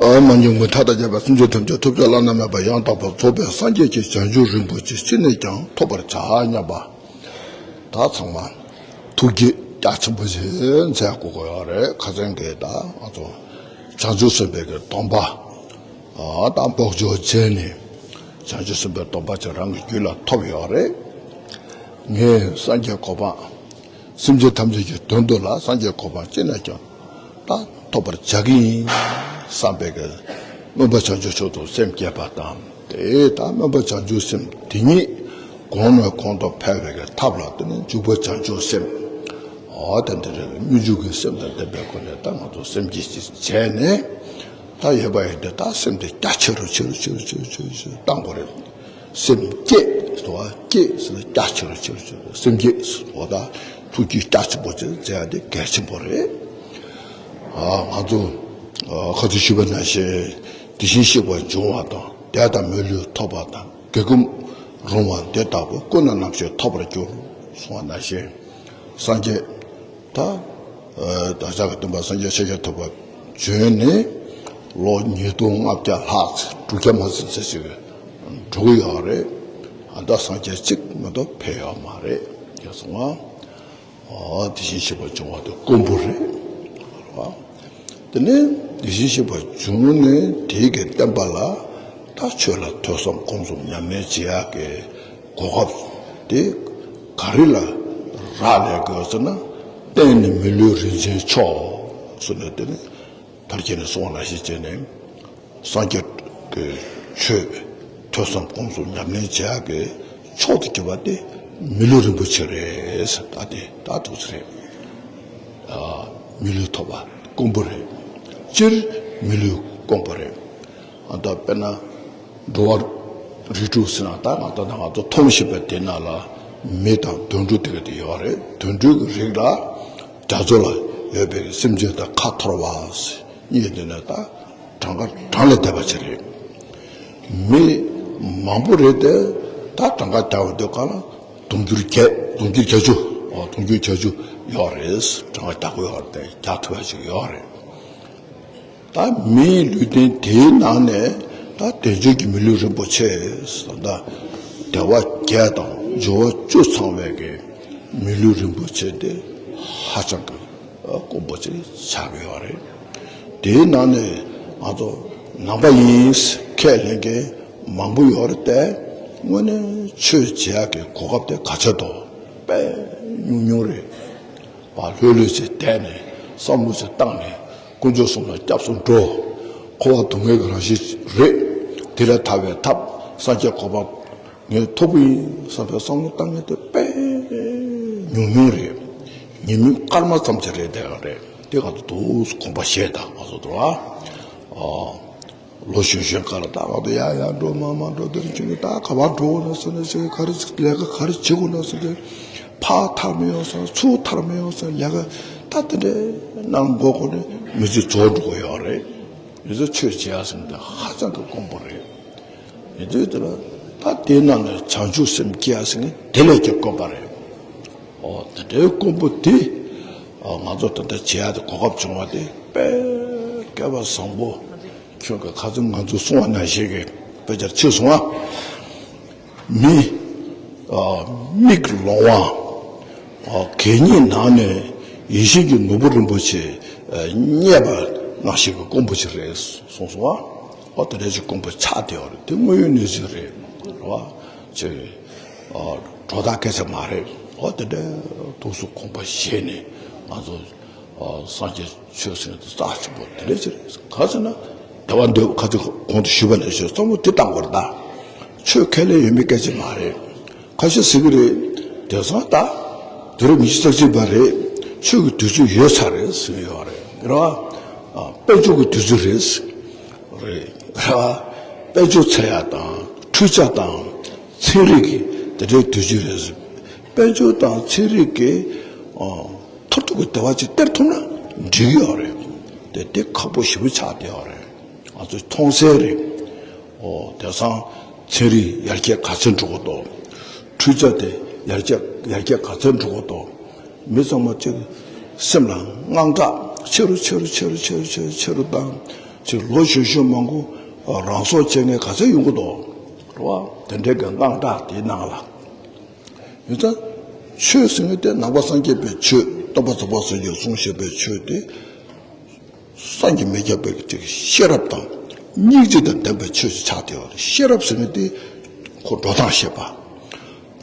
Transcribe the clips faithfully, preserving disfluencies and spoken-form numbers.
ཨ། མ་ཉམས་མགོན་མཐའ་དང་རྒྱལ་བའི་སེམས་ཅན་ཐམས་ཅད་ཐོབ་བྱ་བླ་ན་མེད་པ་ཡང་དག་པར་རྫོགས་པའི་སངས་རྒྱས་ཀྱི་བྱང་ཆུབ་རིན་པོ་ཆེ་ཅི་ནས་ཀྱང་ཐོབ་པར་བྱ་སྙམ་པ། ད་ཚང་མ་ཐུགས་རྗེ་རྒྱ་ཆེན་པོ་ཞིག་མཛད་དགོས་ཀྱི་ཡོད་རེད། ཁ་སང་གི་ད་ང་ཚོ་བྱང་ཆུབ་སེམས་དཔའི་གི་སྡོམ་པ། ཨ། ད་འབོགས་ཆོག་བྱས་ནས་བྱང་ཆུབ་སེམས་དཔའི་སྡོམ་པ་ཅིག་རང་གི་རྒྱུད་ལ་ཐོབ་ཡོད་རེད། ངས་སངས་རྒྱས་གོ་འཕང་། སེམས་ཅན་ཐམས་ཅད་ཀྱི་དོན་དུ་ལ་སངས་རྒྱས་གོ་འཕང་ཅི་ནས་ཀྱང་ད་ཐོབ་པར་བྱ་གི་ཡིན་བསམ་པའི་གི་སྨོན་པ་བྱང་ཆུབ་མཆོག་ཏུ་སེམས་བསྐྱེད་པ་དང་། དེ་ད་སྨོན་པ་བྱང་ཆུབ་སེམས་དེ་ཉིད་གོང་ནས་གོང་དུ་འཕེལ་བའི་གི་ཐབས་ལ་བརྟེན་ནས་འཇུག་པ་བྱང་ཆུབ་སེམས། འོ་ད་འདི་རེད། སྙོམས་འཇུག་གི་སེམས་དང་ལྡན་པའི་སྒོ་ནས་ད་ང་ཚོ་སེམས་བསྐྱེད་ཅིག་བྱས་ནས། ད་ཡོད་པ་ཡིན་ཏེ་ད་སེམས་དེ་རྒྱ་ཆེ་རུ་ཆེ་རུ་ཆེ་རུ་ཆེ་རུ་ཆེ་རུ་ཆེ་རུ་བཏང་དགོས་རེད། སེམས་བསྐྱེད་ཟེར་བ། བསྐྱེད་ཟེར་ན་རྒྱ་ཆེ་རུ་ཆེ་རུ་ཆེ་རུ། སེམས་བསྐྱེད་ཟེར་བ་ད་ཐུགས་རྒྱུད་རྒྱ་ཆེན་པོ་ཅིག་མཛད་ཡ་དེ་གལ་ཆེན་པོ་རེད། ཨ། ང་ཚོ་ཨ་ཁ་ཚུར་ཞུས་པ་ནང་བཞིན་དེ་བཞིན་གཤེགས་པ་འབྱུང་བ་དང་། དད་དང་མི་ལུས་ཐོབ་པ་དང་། དགེ་སྒོམ་རུང་བ་འདི་ལྟ་བུ་ཀུན་ནས་རྣམ་ཤེས་ཐོབ་པར་འགྱུར་གསུངས་པ་ནང་བཞིན། སངས་རྒྱས་ད་ཨ་བདག་ཅག་གི་སྟོན་པ་སངས་རྒྱས་ཤཱཀྱ་ཐུབ་པ་བྱོན་ནས་ལོ་ཉིས་སྟོང་ལྔ་བརྒྱ་ལྷག་ཙམ་དྲུག་བརྒྱ་མ་ཟིན་ཙམ་ཞིག་འགྲོ་གི་ཡོད་རེད། ཨ། ད་སངས་རྒྱས་གཅིག་མ་གཏོགས་ཕེབས་ཡོད་མ་རེད། ཡ་སོང་ང་། ཨ། དེ་བཞིན་གཤེགས་པ་འབྱུང་བ་དེ་དཀོན་པོ་རེད། ཨ། དེ་ནས་དེ་བཞིན་གཤེགས་པ་བྱུང་ནས་དེའི་གི་བསྟན་པ་ལ་ད་ཆོས་ལ་ཐོས་བསམ་སྒོམ་གསུམ་ཉམས་ལེན་བྱེད་ཡག་གི་གོ་སྐབས་དེ་ག་རེ་ལ་རག་ལས་དགོས་ཟེར་ན། བསྟན་ནི་མི་ལུས་རིན་ཆེན་མཆོག་ཟེར་ནས། དེ་ནི་མཐར་གྱིས་ནི་གསུངས་པ་ནང་བཞིན་བྱས་ནས། སངས་རྒྱས་ཀྱི་ཆོས་ཐོས་བསམ་སྒོམ་གསུམ་ཉམས་ལེན་བྱེད་ཡག་གི་མཆོག་ཏུ་གྱུར་པ་དེ་མི་ལུས་རིན་པོ་ཆེ་རེད། ད་དེ་ད་འདུག་སེ་རེད། ཨ། མི་ལུས་ཐོབ་པ་དཀོན་པོ་རེད། སྤྱིར་མི་ལུས་དཀོན་པོ་རེད། ཨ། ད་དཔེར་ན་འགྲོ་བ་རིགས་དྲུག་ཟེར་ན། ད་ང་ད་ལྟ་ང་ཚོ་མཐོང་བཞིན་པའི་དེ་ནང་ལ་མི་དང་དུད་འགྲོ་དེ་ག་དེ་ཡོད་རེད། དུད་འགྲོའི་གི་རིགས་ལ་རྒྱ་མཚོ་ལ་ཡོད་པའི་སེམས་ཅན་དང་ཁ་འཐོར་བ་གཉིས་དེ་ནི་ད་གྲངས་ཀ་གྲངས་ལས་འདས་པ་ཅིག་རེད། མི་མང་པོ་རེད་དེ། ད་གྲངས་ཀ་རྒྱག་པ་དེ་ག་ལ་དུང་ཕྱུར་བརྒྱད། དུང་ཕྱུར་བརྒྱད་ཅུ། ཨོ། དུང་ཕྱུར་བརྒྱད་ཅུ་ཡོད་རེད། གྲངས་ཀ་རྒྱག་དགོས་ཡོད་རེད་དེ། རྒྱག་ཐུབ་པ་ཅིག་ཡོད་རེད། ད་མིའི་ལུས་རྟེན་དེའི་ནང་ནས་ད་དལ་འབྱོར་གྱི་མི་ལུས་རིན་པོ་ཆེ་ཟེར། ད་བདེ་བ་བརྒྱད་དང་འབྱོར་བ་བཅུ་ཚང་བའི་གི་མི་ལུས་རིན་པོ་ཆེ་དེ་ཧ་ཅང་གི་དཀོན་པོ་ཅིག་ཆགས་ཀྱི་ཡོད་རེད། དེའི་ནང་ནས་ང་ཚོ་ནང་པ་ཡིན་ཁས་ལེན་མཁན་མང་པོ་ཡོད་རེད་དེ། དངོས་གནས་ཆོས་བྱེད་ཡག་གི་གོ་སྐབས་དེ་ག་ཚོད་འདུག་དཔེ་ཉུང་ཉུང་རེད། བ། ལྷོད་ལྷོད་བྱས་བསྡད་ནས་བསམ་བློ་ཅིག་བཏང་ནས་དཀོན་མཆོག་གསུམ་ལ་སྐྱབས་སུ་འགྲོ། འཁོར་བ་སྡུག་བསྔལ་གྱི་རང་བཞིན་རེད། དེ་ལས་ཐར་བའི་ཐབས། སངས་རྒྱས་གོ་འཕང་ངས་ཐོབ་ཀྱི་ཡིན་བསམ་པའི་བསམ་བློ་བཏང་མཁན་དེ་དཔེ་ཉུང་ཉུང་རེད། ཉི་མའི་སྐར་མ་ཙམ་ཅིག་རེད་བསྡད་པ་རེད། དེ་ག་དུས་དུས་སུ་དགོངས་པ་བཞེས་དང་། ང་ཚོ་འདུག་ཨ། ཨ། ལོ་གཞོན་གཞོན་སྐབས་ལ་ད་ང་ཚོ་ཡར་ཡར་འགྲོ་མར་མར་འགྲོ། དེར་ཕྱིན་ནས་ད་ག་པར་འགྲོ་དགོས་ན་ཟེར་ན་ཟེར། ག་རེ་ལས་ཀ་ག་རེ་བྱེད་དགོས་ན་ཟེར་ཏེ། ཕར་ཐར་མི་ཡོང་ཟེར། ཚུར་ཐར་མི་ཡོང་ཟེར། ལས་ཀ་ད་དེ་འདྲའི་ནང་མགོ་འཁོར་ནས་མི་ཚེ་རྫོགས་འགྲོ་གི་ཡོད་རེད། མི་ཚེ་ཆོས་བྱེད་ཡ་ཟེར་ན་དེ་ཧ་ཅང་གི་དཀོན་པོ་རེད། མི་ཚེ་དེ་ལ་ད་དེའི་ནང་ནས་བྱང་ཆུབ་སེམས་སྐྱེ་ཡ་ཟེར་ན་དེ་ལས་ཀྱང་དཀོན་པ་རེད། ཨོ། དེ་འདྲའི་དཀོན་པོ་དེ། ཨ། ང་ཚོ་ད་ལྟ་བྱེད་ཡ་དེ་གོ་སྐབས་བྱུང་བ་དེ་དཔེ་སྐལ་བ་བཟང་པོ། ཁྱོད་ཀྱིས་ཁ་སང་ང་ཚོ་གསུང་བ་ནང་བཞིན་གྱི་དཔེ་ཆ་ཁྱེར་སོང་ཨ། མི། ཨ། མིག་ལོང་བ། ཨ། གད་སྙིགས་ནང་ནས་ཡིད་བཞིན་གྱི་ནོར་བུ་རིན་པོ་ཆེ། ཨ། རྙེད་པ་ནང་བཞིན་གྱི་དཀོན་པོ་ཅིག་རེད་གསུངས་སོང་ཨ། ཨོ། དེ་འདྲ་ཅིག་དཀོན་པོ་ཆགས་བསྡད་ཡོད་རེད། དེ་དངོས་ཡོད་གནས་ཚུལ་རེད། རེད་བ། ཅེས། ཨ། སྒྲོ་བཏགས་སྐད་ཆ་མ་རེད། ཨོ། དེ་འདྲ་ཐུགས་སུ་དགོངས་པ་བཞེས་ནས་ང་ཚོ། ཨ། སངས་རྒྱས་ཆོས་ཟེར་དེ་རྩ་ཆེན་པོ་དེ་འདྲ་ཅིག་རེད། ག་ཟེར་ན་བདེ་བ་འདོད། ཁ་ཚིག་གོང་དུ་ཞུས་པ་ནང་བཞིན་བསམ་བློ་དེ་བཏང་དགོས་རེད་ད། ཆོས་ཁས་ལེན་ཡོད་མེད་སྐད་ཆ་མ་རེད། ཁ་ཤས་ཟེར་གི་རེད། དེང་སང་ད་དུས་རབས་ཉི་ཤུ་རྩ་གཅིག་པ་རེད། ཆོས་ཀྱི་དུས་ཚོད་ཡོལ་ཚར་རེད་ཟེར་གི་ཡོད་རེད། རེད་བ། ཨ། དཔལ་འབྱོར་གྱི་དུས་ཚོད་རེད། རེད། རེད་བ། དཔལ་འབྱོར་འཚོལ་ཡ་དང་འཕྲུལ་ཆས་དང་ཚན་རིག་གི་དེ་འདྲའི་དུས་ཚོད་རེད། དཔལ་འབྱོར་དང་ཚན་རིག་གི། ཨ། མཐར་ཐུག་གི་བདེ་བ་ཅིག་སྟེར་ཐུབ་ན་འགྲིག་གི་ཡོད་རེད། དེ་དེ་ཁག་པོ་ཞེ་པོ་ཆགས་བསྡད་ཡོད་རེད། ང་ཚོས་མཐོང་གསལ་རེད། ཨོ། དེང་སང་ཚན་རིག་ཡར་རྒྱས་ག་ཚོད་འགྲོ་གི་འདུག་འཕྲུལ་ཆས་དེ་ཡར་རྒྱས་ཡར་རྒྱས་ག་ཚོད་འགྲོ་གི་འདུག་མི་ཚང་མ་ཅིག་སེམས་ལ་དངངས་སྐྲག་ཆེ་རུ་ཆེ་རུ་ཆེ་རུ་ཆེ་རུ་ཆེ་རུ་ཆེ་རུ་དང་། ཅིག་ལོ་གཞོན་གཞོན་མང་པོ་རང་སྲོག་བཅད་མཁན་ག་ཚད་ཡོང་གི་འདུག་རེད་བ། དེ་འདྲའི་གི་དངངས་སྐྲག་དེའི་ནང་ལ། ཡིན་ཙང་། ཆོས་ཟེར་མཁན་དེ་ནང་པ་སངས་རྒྱས་པའི་ཆོས། སྟོན་པ་ཚངས་པ་སངས་རྒྱས་གསུངས་བཞག་པའི་ཆོས་དེ། བསམ་གྱིས་མི་ཁྱབ་པའི་ཅིག་ཤེས་རབ་དང་སྙིང་རྗེ་དང་ལྡན་པའི་ཆོས་ཤིག་ཆགས་བསྡད་ཡོད་རེད། ཤེས་རབ་ཟེར་མཁན་དེ་ཁོ་འགྲོ་སྟངས་ཤེས་པ།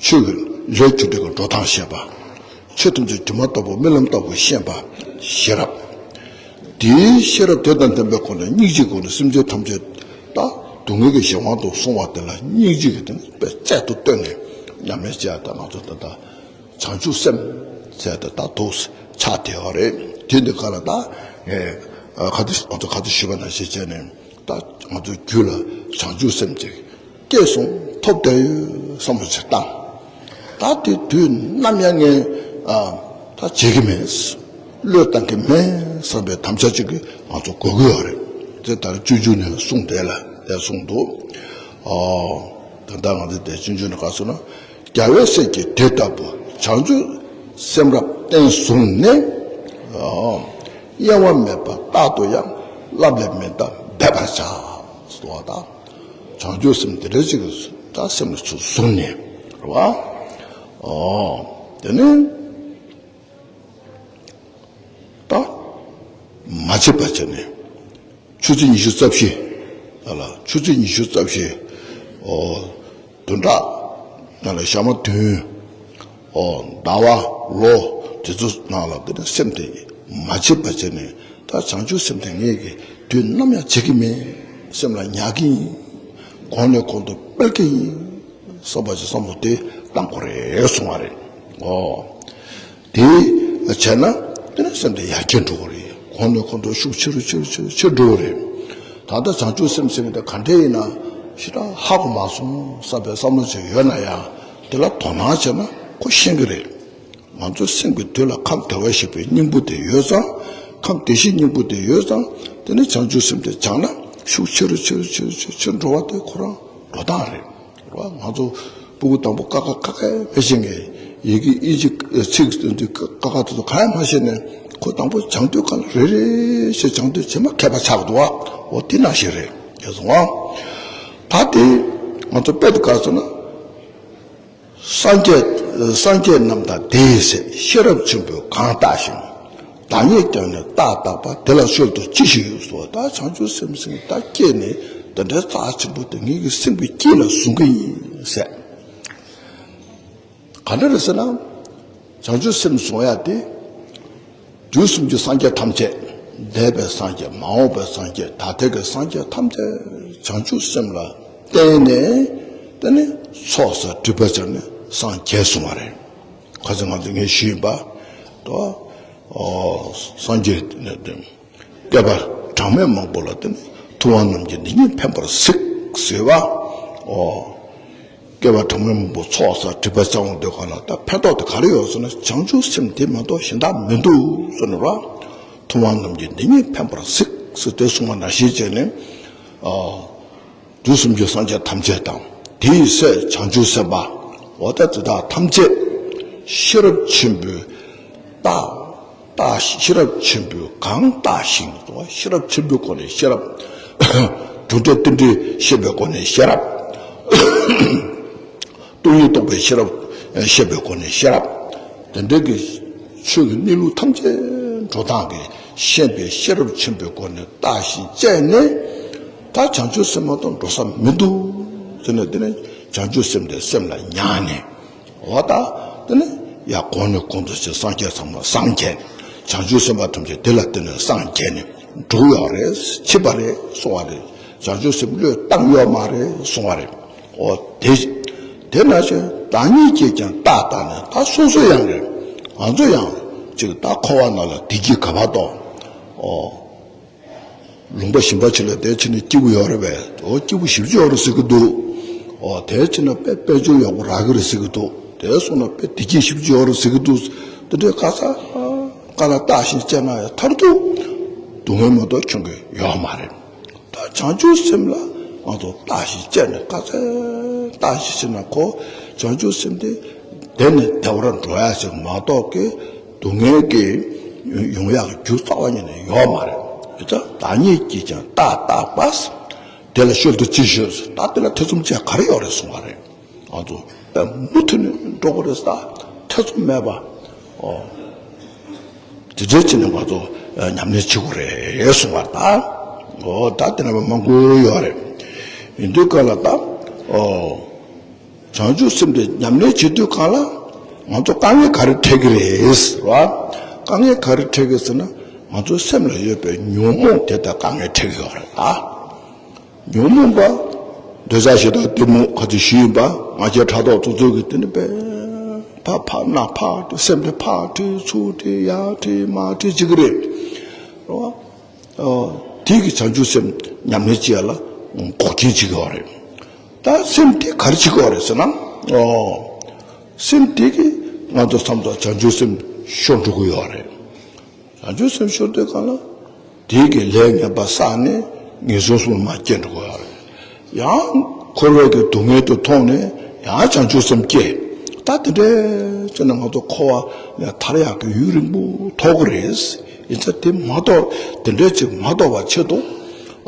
ཆོས་ཀྱི་ལས་རྒྱུ་འབྲས་ཀྱི་འགྲོ་སྟངས་ཤེས་པ། ཆོས་ཐམས་ཅད་སྒྱུ་མ་ལྟ་བུ་རྨི་ལམ་ལྟ་བུ་ཤེས་པ། ཤེས་རབ། དེའི་ཤེས་རབ་དེ་དང་ལྡན་པའི་སྒོ་ནས་སྙིང་རྗེའི་སྒོ་ནས་སེམས་ཅན་ཐམས་ཅད་ད་སྡུག་བསྔལ་གྱི་གཞན་དབང་དུ་སོང་བ་དེ་ལ་སྙིང་རྗེ་གི་དེ་ནི་དཔེ་རྩལ་དུ་བཏོན་ནས་མཉམ་མེད་ཅེས་ད་ང་ཚོ་ད་ལྟ་བྱང་ཆུབ་སེམས་ཟེར་ད་ད་དུ་ཆགས་བསྡད་ཡོད་རེད། དེ་འདི་ག་ལ་ད་ཨེ་ཁ་ཏི་ང་ཚོ་ཁ་ཏི་ཞུས་པ་ནང་བཞིན་བྱས་ནས་ད་ང་ཚོའི་རྒྱུད་ལ་བྱང་ཆུབ་སེམས་ཅིག་སྐྱེས་སོང་ཐོབ་བསྡད་ཡོད་བསམ་བློ་ཅིག་བཏང་། ད་དེ་དུས་ནམ་ཡང་ངས་ཨ་ད་བྱེད་ཀྱི་མེད། བློས་བཏང་གི་མེད་བསམ་པའི་དམ་བཅའ་ཅིག་གིས་ང་ཚོ་འགོད་ཀྱི་ཡོད་རེད། དེ་ལྟར་སྤྱོད་འཇུག་ནས་གསུངས་དེ་ལ་དེ་གསུངས་འདུག་ཨ་ད་ལྟ་ང་ཚོ་དེ་སྤྱོད་འཇུག་ནས་ག་སོང་ན། རྒྱལ་བའི་སྲས་ཀྱིས་དེ་ལྟ་བུ། བྱང་ཆུབ་སེམས་རབ་བརྟན་བཟུང་ནས། ཨ་གཡེང་བ་མེད་པར་རྟག་ཏུ་ཡང་། བསླབ་ལས་མི་འདའ་འབད་པར་བྱ། ཟེར་བ་དང་། བྱང་ཆུབ་སེམས་དེ་འདྲ་ཅིག་ད་སེམས་ལ་ཚུར་བཟུང་ནས་རེད་བ། ཨོ། དེ་ནས་ད་མ་བྱེད་པ་བྱས་ནས་ཆུ་ཚོད་ཉི་ཤུ་རྩ་བཞི། ཨ་ལ་ཆུ་ཚོད་ཉི་ཤུ་རྩ་བཞི། ཨོ། བདུན་ཕྲག་ནང་ལ་ཞག་མ་བདུན། ཨོ། ཟླ་བ་ལོ་དེ་ཚོ་ནང་ལ་དེ་ནས་སེམས་དེ་མ་བྱེད་པ་བྱས་ནས་ད་བྱང་ཆུབ་སེམས་དེ་ངས་ཀྱི་དུས་ནམ་ཡང་བྱེད་ཀྱི་མེད། སེམས་ལ་ཉར་གྱི་ཡིན། གོང་ནས་གོང་དུ་སྤེལ་གྱི་ཡིན། བསམ་པ་ཅིག་བསམ་བློ་དེ་བཏང་དགོས་རེད་གསུང་བ་རེད། ཨོ། དེ་བྱས་ན་དེ་ནས་སེམས་དེ་ཡར་རྒྱས་འགྲོ་གི་རེད། གོང་ནས་གོང་དུ་ཤུགས་ཆེ་རུ་ཆེ་རུ་ཆེ་རུ་ཆེ་རུ་འགྲོ་གི་རེད། ད་ལྟ་བྱང་ཆུབ་སེམས་ཟེར་མཁན་དེ་ག་འདྲས་ཡིན་ན་ཞེ་དྲག་ཧ་གོ་མ་སོང་བསམ་པའི་བསམ་བློ་ཅིག་ཡོད་ན་ཡང་དེ་ལ་དོ་སྣང་བྱས་ན་ཁོ་ཤེས་ཀྱི་རེད། ང་ཚོ་སེམས་ཀྱི་དུས་ལ་ཁམས་བདེ་བར་གཤེགས་པའི་སྙིང་པོ་དེ་ཡོད་ཙང་། ཁམས་བདེ་གཤེགས་སྙིང་པོ་དེ་ཡོད་ཙང་། དེ་ནས་བྱང་ཆུབ་སེམས་དེ་སྦྱངས་ན་ཤུགས་ཆེ་རུ་ཆེ་རུ་ཆེ་རུ་ཆེ་རུ་ཆེ་རུ་འགྲོ་བ་དེ་ཁོ་རང་འགྲོ་སྟངས་རེད། རེད་བ། ང་ཚོ་སྤུ་གུ་དང་པོ་ཀ་ཁ་ཀ་ཁ་མ་ཤེས་ནས་ཡི་གེ་ཨིན་ཇི་ཚིག་འདི་ཀ་ཁ་དེ་ཚོ་གང་ཡང་མ་ཤེས་ནས་ཁོ་དང་པོ་སྦྱང་དུས་ག་ལ་རེ་རེ་བྱས་སྦྱང་དུས་རྗེས་མ་མཁས་པ་ཆགས་འདུག་བ། འོ་དེ་ནང་བཞིན་རེད། ཡ་སོང་བ། ད་དེ་ང་ཚོ་དཔེ་དེ་ག་ཚོད་ན། སངས་རྒྱས་སངས་རྒྱས་རྣམས་དང་དེ་ཡི་སྲས། ཤེས་རབ་ཆེན་པོས་གང་བརྟགས་ཤིང་། བདག་ཉིད་ཀྱང་ནི་བརྟགས་བརྟགས་པ། དེ་ལ་སྲོལ་དུ་ཅི་ཞིག་ཡོད་ཟེར་བ། ད་བྱང་ཆུབ་སེམས་ཟེར་མཁན་ད་སྐྱེས་ནས་འདི་འདྲའི་རྩ་ཆེན་པོ་དེ་ངེད་ཀྱི་སེམས་ཀྱི་དཀྱིལ་ལ་བཟུང་གི་ཡིན་ཟེར། ག་འདྲ་རེད་ཟེར་ན། བྱང་ཆུབ་སེམས་བཟུང་ཡ་དེ། དུས་གསུམ་གྱི་སངས་རྒྱས་ཐམས་ཅད། འདས་པའི་སངས་རྒྱས་མ་འོངས་པའི་སངས་རྒྱས། ད་ལྟའི་གི་སངས་རྒྱས་ཐམས་ཅད་བྱང་ཆུབ་སེམས་ལ་བརྟེན་ནས། དེ་ནི་ཚོགས་བསགས་སྒྲིབ་པ་སྦྱངས་ནས་སངས་རྒྱས་གསུངས་པ་རེད། ཁ་སང་ང་ཚོ་ངས་ཞུས་ཡིན་པ། ཏོ། ཨོ། སངས་རྒྱས་ནས་དེ། བསྐལ་པ་གྲངས་མེད་མང་པོ་ལ་བརྟེན་ནས་ཐུབ་དབང་རྣམས་ཀྱིས་འདི་ཉིད་ཕན་པར་གཟིགས་ཟེར་བ། ཨོ། བསྐལ་པ་གྲངས་མེད་མང་པོ་ཚོགས་བསགས་སྒྲིབ་པ་སྦྱང་འོང་དུས་ག་ལ་ད་ཕན་ཐོགས་དེ་ག་རེ་ཡོད་ཟེར་ན། བྱང་ཆུབ་སེམས་དེ་མ་གཏོགས་གཞན་དག་མི་འདུག་ཟེར་ནས་བ། ཐུབ་དབང་རྣམས་ཀྱིས་འདི་ཉིད་ཕན་པར་གཟིགས་ཟེར་དེ་གསུངས་པ་ནང་བཞིན་བྱས་ནས། ཨ། དུས་གསུམ་གྱི་སངས་རྒྱས་ཐམས་ཅད་དང་། དེ་ཡི་སྲས་བྱང་ཆུབ་སེམས་དཔའ། འོ་ད་དེ་དག་ཐམས་ཅད་ཤེས་རབ་ཆེན་པོས་བརྟགས། བརྟགས། ཤེས་རབ་ཆེན་པོས་གང་བརྟགས་ཤིང་། ཤེས་རབ་ཆེན་པོའི་སྒོ་ནས་ཤེས་རབ། རྒྱུ་འབྲས་རྟེན་འབྲེལ་ཤེས་པའི་སྒོ་ནས་ཤེས་རབ། སྟོང་ཉིད་རྟོགས་པའི་ཤེས་རབ་ཤེས་པའི་སྒོ་ནས་ཤེས་རབ། དེ་འདྲ་གི་ཆོས་ཀྱི་གནས་ལུགས་ཐམས་ཅད་འགྲོ་སྟངས་ཀྱི་ཤེས་པའི་ཤེས་རབ་ཆེན་པོའི་སྒོ་ནས་བརྟགས་ཤིང་དཔྱད་ནས། ད་བྱང་ཆུབ་སེམས་མ་གཏོགས་འགྲོ་ས་མི་འདུག་ཟེར་ནས། དེ་ནས་བྱང་ཆུབ་སེམས་དེ་སེམས་ལ་ཉར་ནས། འོ་ད་དེ་ནས་ཡར་གོང་ནས་གོང་དུ་ཕྱིན་སངས་རྒྱས་ཚང་མ་སངས་རྒྱས་ནས། བྱང་ཆུབ་སེམས་དཔའ་ཐམས་ཅད་དེ་ལ་བརྟེན་ནས་སངས་རྒྱས་ནས་འགྲོ་ཡོད་རེད། ཕྱིན་པ་རེད་གསུང་བ་རེད། བྱང་ཆུབ་སེམས་བློས་བཏང་ཡོད་མ་རེད་གསུང་བ་རེད། འོ་དེ། དེ་ནང་བཞིན་བདག་ཉིད་ཀྱིས་ཀྱང་བརྟགས་བརྟགས་ནས། ད་སོ་སོ་ཡང་རེད། ང་ཚོ་ཡང་ཅིག་ད་འཁོར་བ་ནང་ལ་བདེ་སྐྱིད་ག་བ་ཏོ། ཨོ། ལུང་པ་གཞན་པ་ཅིག་ལ་དེ་ཕྱིན་ན་སྐྱིད་པོ་ཡོད་རེད་པས། ཨོ། སྐྱིད་པོ་ཞེ་པོ་ཅིག་ཡོད་རེད་ཟེར་གི་འདུག་ཨོ། དེ་ཕྱིན་ན་དཔེ་དཔལ་འབྱོར་ཡག་པོ་རག་གི་རེད་ཟེར་གི་འདུག་དེ་སོང་ན་དཔེ་བདེ་སྐྱིད་ཞེ་པོ་ཅིག་ཡོད་རེད་ཟེར་གི་འདུག་དེ་འདྲའི་ག་ས་ག་ལ་བརྟགས་ཤིང་དཔྱད་ན་ཡང་མཐར་ཐུག་སྡུག་བསྔལ་མ་གཏོགས་བྱུང་གི་ཡོད་མ་རེད། ད་བྱང་ཆུབ་སེམས་ལ་ང་ཚོ་བརྟགས་ཤིང་དཔྱད་ནས། ག་ཚད་བརྟགས་ཤིང་དཔྱད་ན་ཁོ་བྱང་ཆུབ་སེམས་དེ་བདེ་ནས་བདེ་བར་འགྲོ་ཡ་ཞིག་མ་གཏོགས་ཀྱི་སྡུག་བསྔལ་གྱི་ཡོང་ཡག་གི་རྒྱུ་རྩ་བ་ཉིད་ནས་ཡོད་མ་རེད། དེ་ལྟར་བདག་ཉིད་ཀྱིས་ཀྱང་རྟག་བརྟགས་པ། དེ་ལ་བཤོལ་དུ་ཅི་ཞུགས། ད་དེ་ལ་ཐེ་ཚོམ་བཅས་ག་རེ་ཡོད་རེད་གསུང་བ་རེད། ང་ཚོ་དཔེ་མུ་མཐུད་ནས་འགྲོ་དགོས་རེད་ཟེར། ཐེ་ཚོམ་མེད་པ། ཨོ། དེ་འདྲ་བྱས་ནས་ང་ཚོ་ཉམས་ལེན་བྱེད་དགོས་རེད་གསུང་བ་རེད་ད། ཨོ་ད་དེ་འདྲ་བ་མང་པོ་ཡོད་རེད། ཡིན་དུས་ག་ལ་ད། ཨོ། བྱང་ཆུབ་སེམས་དེ་ཉམས་ལེན་བྱེད་དུས་གང་ལ་ང་ཚོ་དཀའ་ངལ་ག་རེ་འཕྲད་ཀྱི་རེད་ཟེར་བ། དཀའ་ངལ་ག་རེ་འཕྲད་ཀྱི་ཟེར་ན། ང་ཚོའི་སེམས་ལ་ཡོད་པའི་ཉོན་མོངས་དེ་དག་དཀའ་ངལ་འཕྲད་ཀྱི་ཡོད་རེད་ད། ཉོན་མོངས་པ། འདོད་ཆགས་ཞེ་སྡང་གཏི་མུག་ག་ཚོད་ཞུས་ཡིན་པ། ང་རྒྱལ་ཕྲག་དོག་ཚོགས་ཚོད་ཀྱི་དེ་ནི་པས། ཕར་འཕགས་ནང་འཕགས་ཏེ་སེམས་དེ་ཕར་ཁྲིད་ཚུར་ཁྲིད་ཡར་ཁྲིད་མར་ཁྲིད་བྱེད་ཀྱི་རེད། རེད་བ། ཨོ། དེ་གི་བྱང་ཆུབ་སེམས་ཉམས་ལེན་བྱེད་ཡ་ལ་འགོག་རྐྱེན་བྱེད་ཀྱི་ཡོད་རེད། ད་སེམས་དེ་ག་རེ་བྱེད་ཀྱི་ཡོད་རེད་ཟེར་ན། ཨོ། སེམས་དེ་གིས་ང་ཚོ་མཚམས་མཚམས་བྱང་ཆུབ་སེམས་ཤོར་འགྲོ་གི་ཡོད་རེད། བྱང་ཆུབ་སེམས་ཤོར་དུས་གང་ལ། དེ་གི་ལས་ངན་པ་བསགས་ནས་ངན་སོང་གསུམ་མར་སྐྱེ་འགྲོ་གི་ཡོད་རེད། ཡང་འཁོར་བའི་གི་སྡུག་བསྔལ་དུ་མཐོང་ནས་ཡང་བྱང་ཆུབ་སེམས་སྐྱེ། ད་དེ་འདྲའི་བྱས་ནས་ང་ཚོ་འཁོར་བ་ནས་ཐར་ཡག་གི་ཡུན་རིང་པོ་ཐོགས་ཀྱི་རེད། ཡིན་ཙང་དེ་མ་ཐོགས། དེ་འདྲའི་ཅིག་མ་ཐོགས་པ་ཆེད་དུ།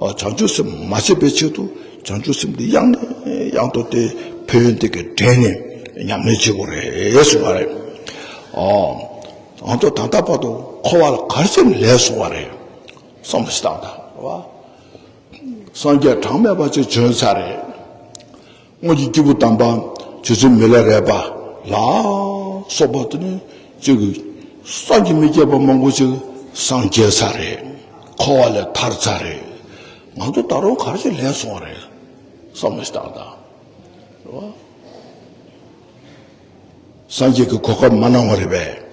ཨ། བྱང་ཆུབ་སེམས་མ་སྐྱེས་པའི་ཆེད་དུ་བྱང་ཆུབ་སེམས་འདི་ཡང་ནས་ཡང་དུ་དེ་ཕན་ཡོན་དེ་གི་འདྲེན་ནས་ཉམས་ལེན་བྱེད་དགོས་རེད་གསུངས་པ་རེད། ཨ། ང་ཚོ་ད་ལྟ་བར་དུ་འཁོར་བ་ལ་ག་རེ་བྱས་ནས་ལས་བཟུང་བ་རེད། བསམ་བློ་ཞིག་བཏང་དང་། རེད་བ། སངས་རྒྱས་གྲངས་མེད་པ་ཅིག་བྱོན་ཚར་རེད། སྔོན་གྱི་སྐྱེས་བུ་དམ་པ་རྗེ་བཙུན་མི་ལ་རས་པ་ལ་སོགས་པ་དེ་ནི་ཅིག་བསམ་གྱིས་མི་ཁྱབ་པ་མང་པོ་ཅིག་སངས་རྒྱས་ཚར་རེད། འཁོར་བ་ལས་ཐར་ཚར་རེད། ང་ཚོ་ད་རུང་ག་རེ་ཅིག་ལས་སོང་བ་རེད། བསམ་བློ་ཞིག་བཏང་དང་། རེད་བ། སངས་རྒྱས་ཀྱི་གོ་སྐབས་མ་གནང་བ་རེད་པས།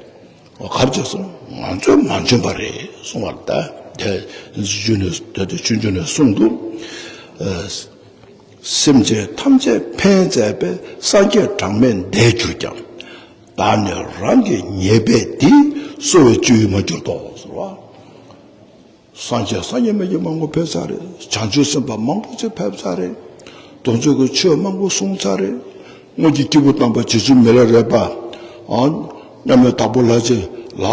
ག་རེ་བྱས་སོང་། ང་ཚོས་མ་འཇོན་པ་རེད་གསུང་བ་རེད་ད། དེ་རྗེ་བཙུན་ནས་དེ་དེ་ཆོས་འབྱུང་ནས་གསུངས་འདུག། ཨ། སེམས་ཅན་ཐམས་ཅད་ཕན་མཛད་པའི། སངས་རྒྱས་གྲངས་མེད་འདས་གྱུར་ཀྱང་། བདག་ནི་རང་གི་ཉེས་པས་འདིས། གསོ་བའི་སྤྱོད་ཡུལ་མ་གྱུར་ཏོ་ཟེར་བ། སངས་རྒྱས་སངས་རྒྱས་མི་གྱུར་མང་པོ་ཕེབས་ཚར་རེད། བྱང་ཆུབ་སེམས་དཔའ་མང་པོ་ཅིག་ཕེབས་ཚར་རེད། དེ་ཚོ་གི་ཆོས་མང་པོ་གསུངས་ཚར་རེད། སྔོན་གྱི་སྐྱེས་བུ་དམ་པ་རྗེ་བཙུན་མི་ལ་རས་པ། ཨ། མཉམ་མེད་དྭགས་པོ་ལྷ་རྗེ་ལ་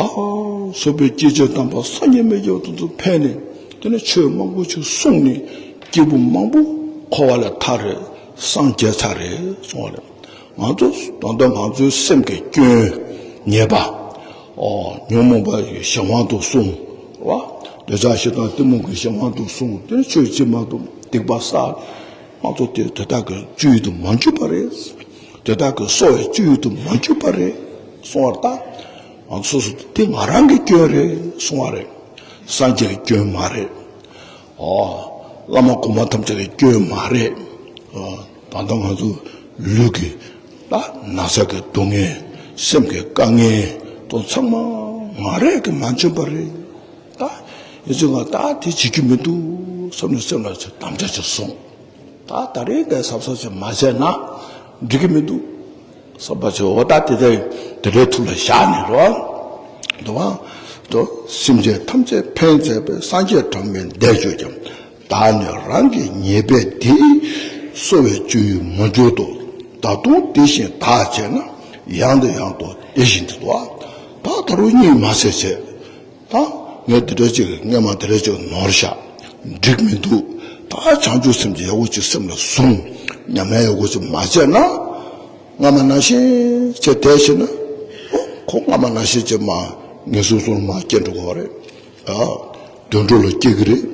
སོགས་པའི་སྐྱེས་ཆེན་དམ་པ་སངས་རྒྱས་མི་གྱུར་དེ་ཚོ་ཕེབས་ནས་དེ་ནས་ཆོས་མང་པོ་ཅིག་གསུངས་ནས་སྐྱེས་བུ་མང་པོ་འཁོར་བ་ལས་ཐར་རེད། སངས་རྒྱས་ཚར་རེད་གསུངས་པ་རེད། ང་ཚོ་ད་ལྟ་ང་ཚོའི་སེམས་ཀྱི་སྐྱོན་ཉེས་པ། ཨོ། ཉོན་མོངས་པ་ཡི་གཞན་དབང་དུ་སོང་བ། འདོད་ཆགས་ཞེ་སྡང་གཏི་མུག་གི་གཞན་དབང་དུ་སོང་། དེ་ཆོས་ཅི་མ་གཏོགས་སྡིག་པ་བསགས། ང་ཚོ་དེ་དེ་དག་གི་སྤྱོད་ཡུལ་དུ་མ་གྱུར་པ་རེད། དེ་དག་གི་གསོ་བའི་སྤྱོད་ཡུལ་དུ་མ་གྱུར་པ་རེད་གསུང་བར་ཐལ། ང་ཚོ་སོ་སོ་དེ་ང་རང་གི་སྐྱོན་རེད་གསུང་བ་རེད། སངས་རྒྱས་ཀྱི་སྐྱོན་མ་རེད། ཨོ། བླ་མ་གོང་མ་ཐམས་ཅད་ཀྱི་སྐྱོན་མ་རེད། ཨོ། ད་ལྟ་ང་ཚོ་ལུས་ཀྱི་ད་ན་ཚ་གི་སྡུག་བསྔལ། སེམས་ཀྱི་དཀའ་ངལ་དེ་ཚང་མ་ང་རང་གིས་མ་འཇོན་པ་རེད། ད་ཡིན་ཙང་ང་ད་དེ་བྱེད་རྒྱུ་མི་འདུག་བསམ་ནས་སེམས་ལ་དམ་བཅའ་ཅིག་བཟུང་། ད་ད་རེས་འདི་གཟབ་གཟབ་ཅིག་མ་བྱས་ན་འགྲིག་གི་མི་འདུག་བསམ་པ་ཅིག་འོ་ད་དེ་དེ་དེ་འདྲའི་ཐུགས་ལ་བཞག་ནས་རོ། འདུག་བ། དོ། སེམས་ཅན་ཐམས་ཅད་ཕན་མཛད་པའི། སངས་རྒྱས་གྲངས་མེད་འདས་གྱུར་ཀྱང་། བདག་ནི་རང་གི་ཉེས་པས་འདིས། གསོ་བའི་སྤྱོད་ཡུལ་མ་གྱུར་ཏོ། ད་དུང་དེ་བཞིན་བདག་བྱས་ན། ཡང་དང་ཡང་དུ་དེ་བཞིན་དུ་འདུག་བ། ད་ད་རུང་གཉིད་མ་སད་བྱས། ད་ངས་འདི་འདྲ་ཅིག་སྔས་མ་འདི་འདྲ་ཅིག་ནོར་བཞག་འགྲིག་མི་འདུག་ད་བྱང་ཆུབ་སེམས་ཀྱི་ཡག་པོ་ཅིག་སེམས་ལ་བཟུང་། ཉམས་ལེན་ཡག་པོ་ཅིག་མ་བྱས་ན། སྔ་མ་ནང་བཞིན་བྱས་བསྡད་ཕྱིན་ན། ཨོ། ཁོ་སྔ་མ་ནང་བཞིན་བྱས་མ་ངན་སོང་གསུམ་ལ་མ་སྐྱེ་འགྲོ་གི་རེད། ཨ། དུད་འགྲོ་ལ་སྐྱེ་གི་རེད།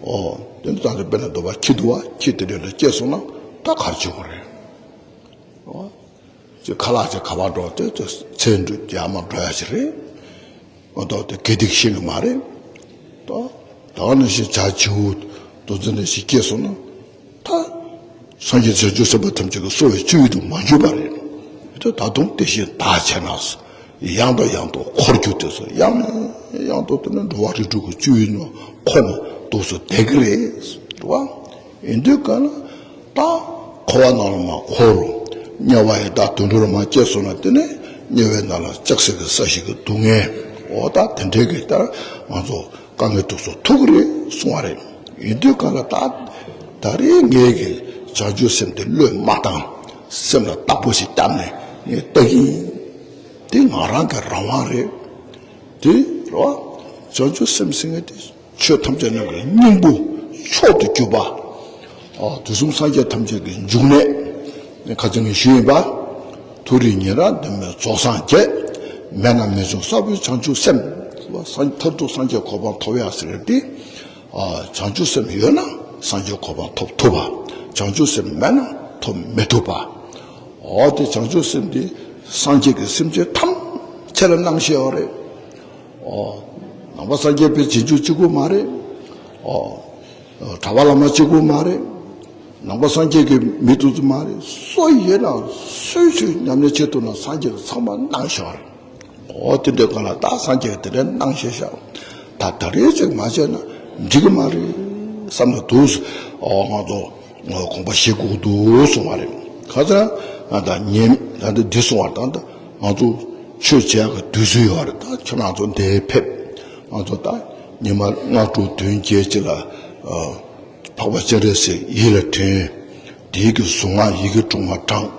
ཨོ། དེ་འདྲ་ཙང་དེ་དཔེར་ན་འདོད་པ་ཁྱི་འདུག་བ། ཁྱི་དེ་འདྲ་ལ་སྐྱེས་སོང་ན་ད་ག་རེ་བྱེད་དགོས་རེད། ཨོ། ཅིག་ཁ་ལག་ཅིག་ག་པར་འགྲོ་དེ་ཚེ་འགྲོ་རྒྱ་མ་འགྲོ་ཡ་ཞིག་རེད། མ་གཏོགས་དེ་དགེ་སྡིག་ཤེས་ཀྱི་མ་རེད། ད་ད་ག་ནང་བཞིན་བྱ་བྱིའུ་དེ་ཚོ་ནང་བཞིན་སྐྱེས་སོང་ན། ད་སངས་རྒྱས་བྱང་ཆུབ་སེམས་དཔའ་ཐམས་ཅད་ཀྱི་གསོ་བའི་སྤྱོད་ཡུལ་དུ་མ་གྱུར་པ་རེད། དེ་ད་དུང་དེ་བཞིན་བདག་བྱས་ན། ཡང་དང་ཡང་དུ་འཁོར་རྒྱུ་དེ་ཚོ་ཡང་ནས་ཡང་དུ་དེ་ནི་འགྲོ་བ་རིགས་དྲུག་གི་སྤྱོད་ཡུལ་ནང་འཁོར་ནས་འདུག་སེ་བསྡད་ཀྱི་རེད། རེད་བ། ཡིན་དུས་ག་ལ་ད་འཁོར་བ་ནང་ལ་མར་འཁོར་རོ། དམྱལ་བ་ཡི་དྭགས་དུད་འགྲོ་ལ་མར་སྐྱེས་སོང་ན་དེ་ནས་དམྱལ་བའི་ནང་ལ་ལྕགས་སྲེག་གི་ས་གཞི་གི་སྡུག་བསྔལ། འོ་ད་དེ་འདྲའི་གི་ལྟར་ང་ཚོ་དཀའ་ངལ་སྡུག་ཚོ་ཐུག་གི་རེད་གསུང་བ་རེད། ཡིན་དུས་ག་ལ་ད་ད་རེས་ངས་གི་བྱང་ཆུབ་སེམས་དེ་བློས་མ་བཏང་། སེམས་ལ་བརྟག་པོ་ཞིག་བརྒྱབ་ནས་ངས་བལྟ་གི་ཡིན། དེ་ང་རང་གི་རང་དབང་རེད། དེ་རེད་བ། བྱང་ཆུབ་སེམས་ཟེར་མཁན་དེ། ཆོས་ཐམས་ཅད་རྣམས་ཀྱི་སྙིང་པོ་མཆོག་ཏུ་གྱུར་པ། ཨ། དུས་གསུམ་སངས་རྒྱས་ཐམས་ཅད་ཀྱི་འབྱུང་གནས། ཁ་ཚིག་ངས་ཞུས་ཡིན་པ། མཐོ་རིས་ཉེ་རབས་གདོད་མའི་རྫོགས་སངས་རྒྱས། མེད་ན་མི་འབྱུང་ས་བོན་བྱང་ཆུབ་སེམས། སངས་མཐར་ཐུག་སངས་རྒྱས་གོ་འཕང་ཐོབ་ཡག་ཟེར་ཏེ། ཨ། བྱང་ཆུབ་སེམས་ཡོད་ན་སངས་རྒྱས་གོ་འཕང་ཐོབ་ཐུབ་པ། བྱང་ཆུབ་སེམས་མེད་ན་ཐོབ་མི་ཐུབ་པ། འོ་དེ་བྱང་ཆུབ་སེམས་དེ་སངས་རྒྱས་ཀྱི་སེམས་ཅན་ཐམས་ཅད་ལ་གནང་བཞག་ཡོད་རེད། ཨོ། ནང་པ་སངས་རྒྱས་པའི་རྗེས་འཇུག་གཅིག་པུ་མ་རེད། ཨོ། གྲྭ་པ་བླ་མ་གཅིག་པུ་མ་རེད། ནང་པ་སངས་རྒྱས་ཀྱི་མི་དེ་ཚོ་མ་རེད། སུ་ཡིན་ན་སུའི་ཆོས་ཉམས་ལེན་བྱེད་ཐུབ་ན་སངས་རྒྱས་ཀྱིས་ཚང་མ་གནང་བཞག་རེད། ཨོ་དེ་འདྲའི་སྒང་ལ་ད་སངས་རྒྱས་ཀྱིས་དེ་འདྲ་གནང་བཞག་བཞག་ད་ད་རེས་ཅིག་མ་བྱས་ན་འགྲིག་གི་མ་རེད་བསམ་ནས་འདུག་ཨོ་ང་ཚོ་དགོངས་པ་བཞེས་དགོས་འདུག་གསུང་བ་རེད། ཁ་སང་ང་ད་ཉིན་ད་འདི་གསུང་བ་རེད། ད་ད་ང་ཚོ་ཆོས་བྱེད་ཡག་གི་དུས་ཚོད་ཡོད་རེད། ད་ཁྱེད་རང་ཚོ་འདིར་ཕེབས། ང་ཚོ་ད་ཉི་མ་སྔ་དྲོ་བདུན་བརྒྱད་ཅིག་ལ་འཕགས་པ་སྤྱན་རས་གཟིགས་ཡིད་ལ་དྲན། དེའི་གི་གཟུངས་སྔགས་ཡི་གེ་དྲུག་མ་བགྲངས།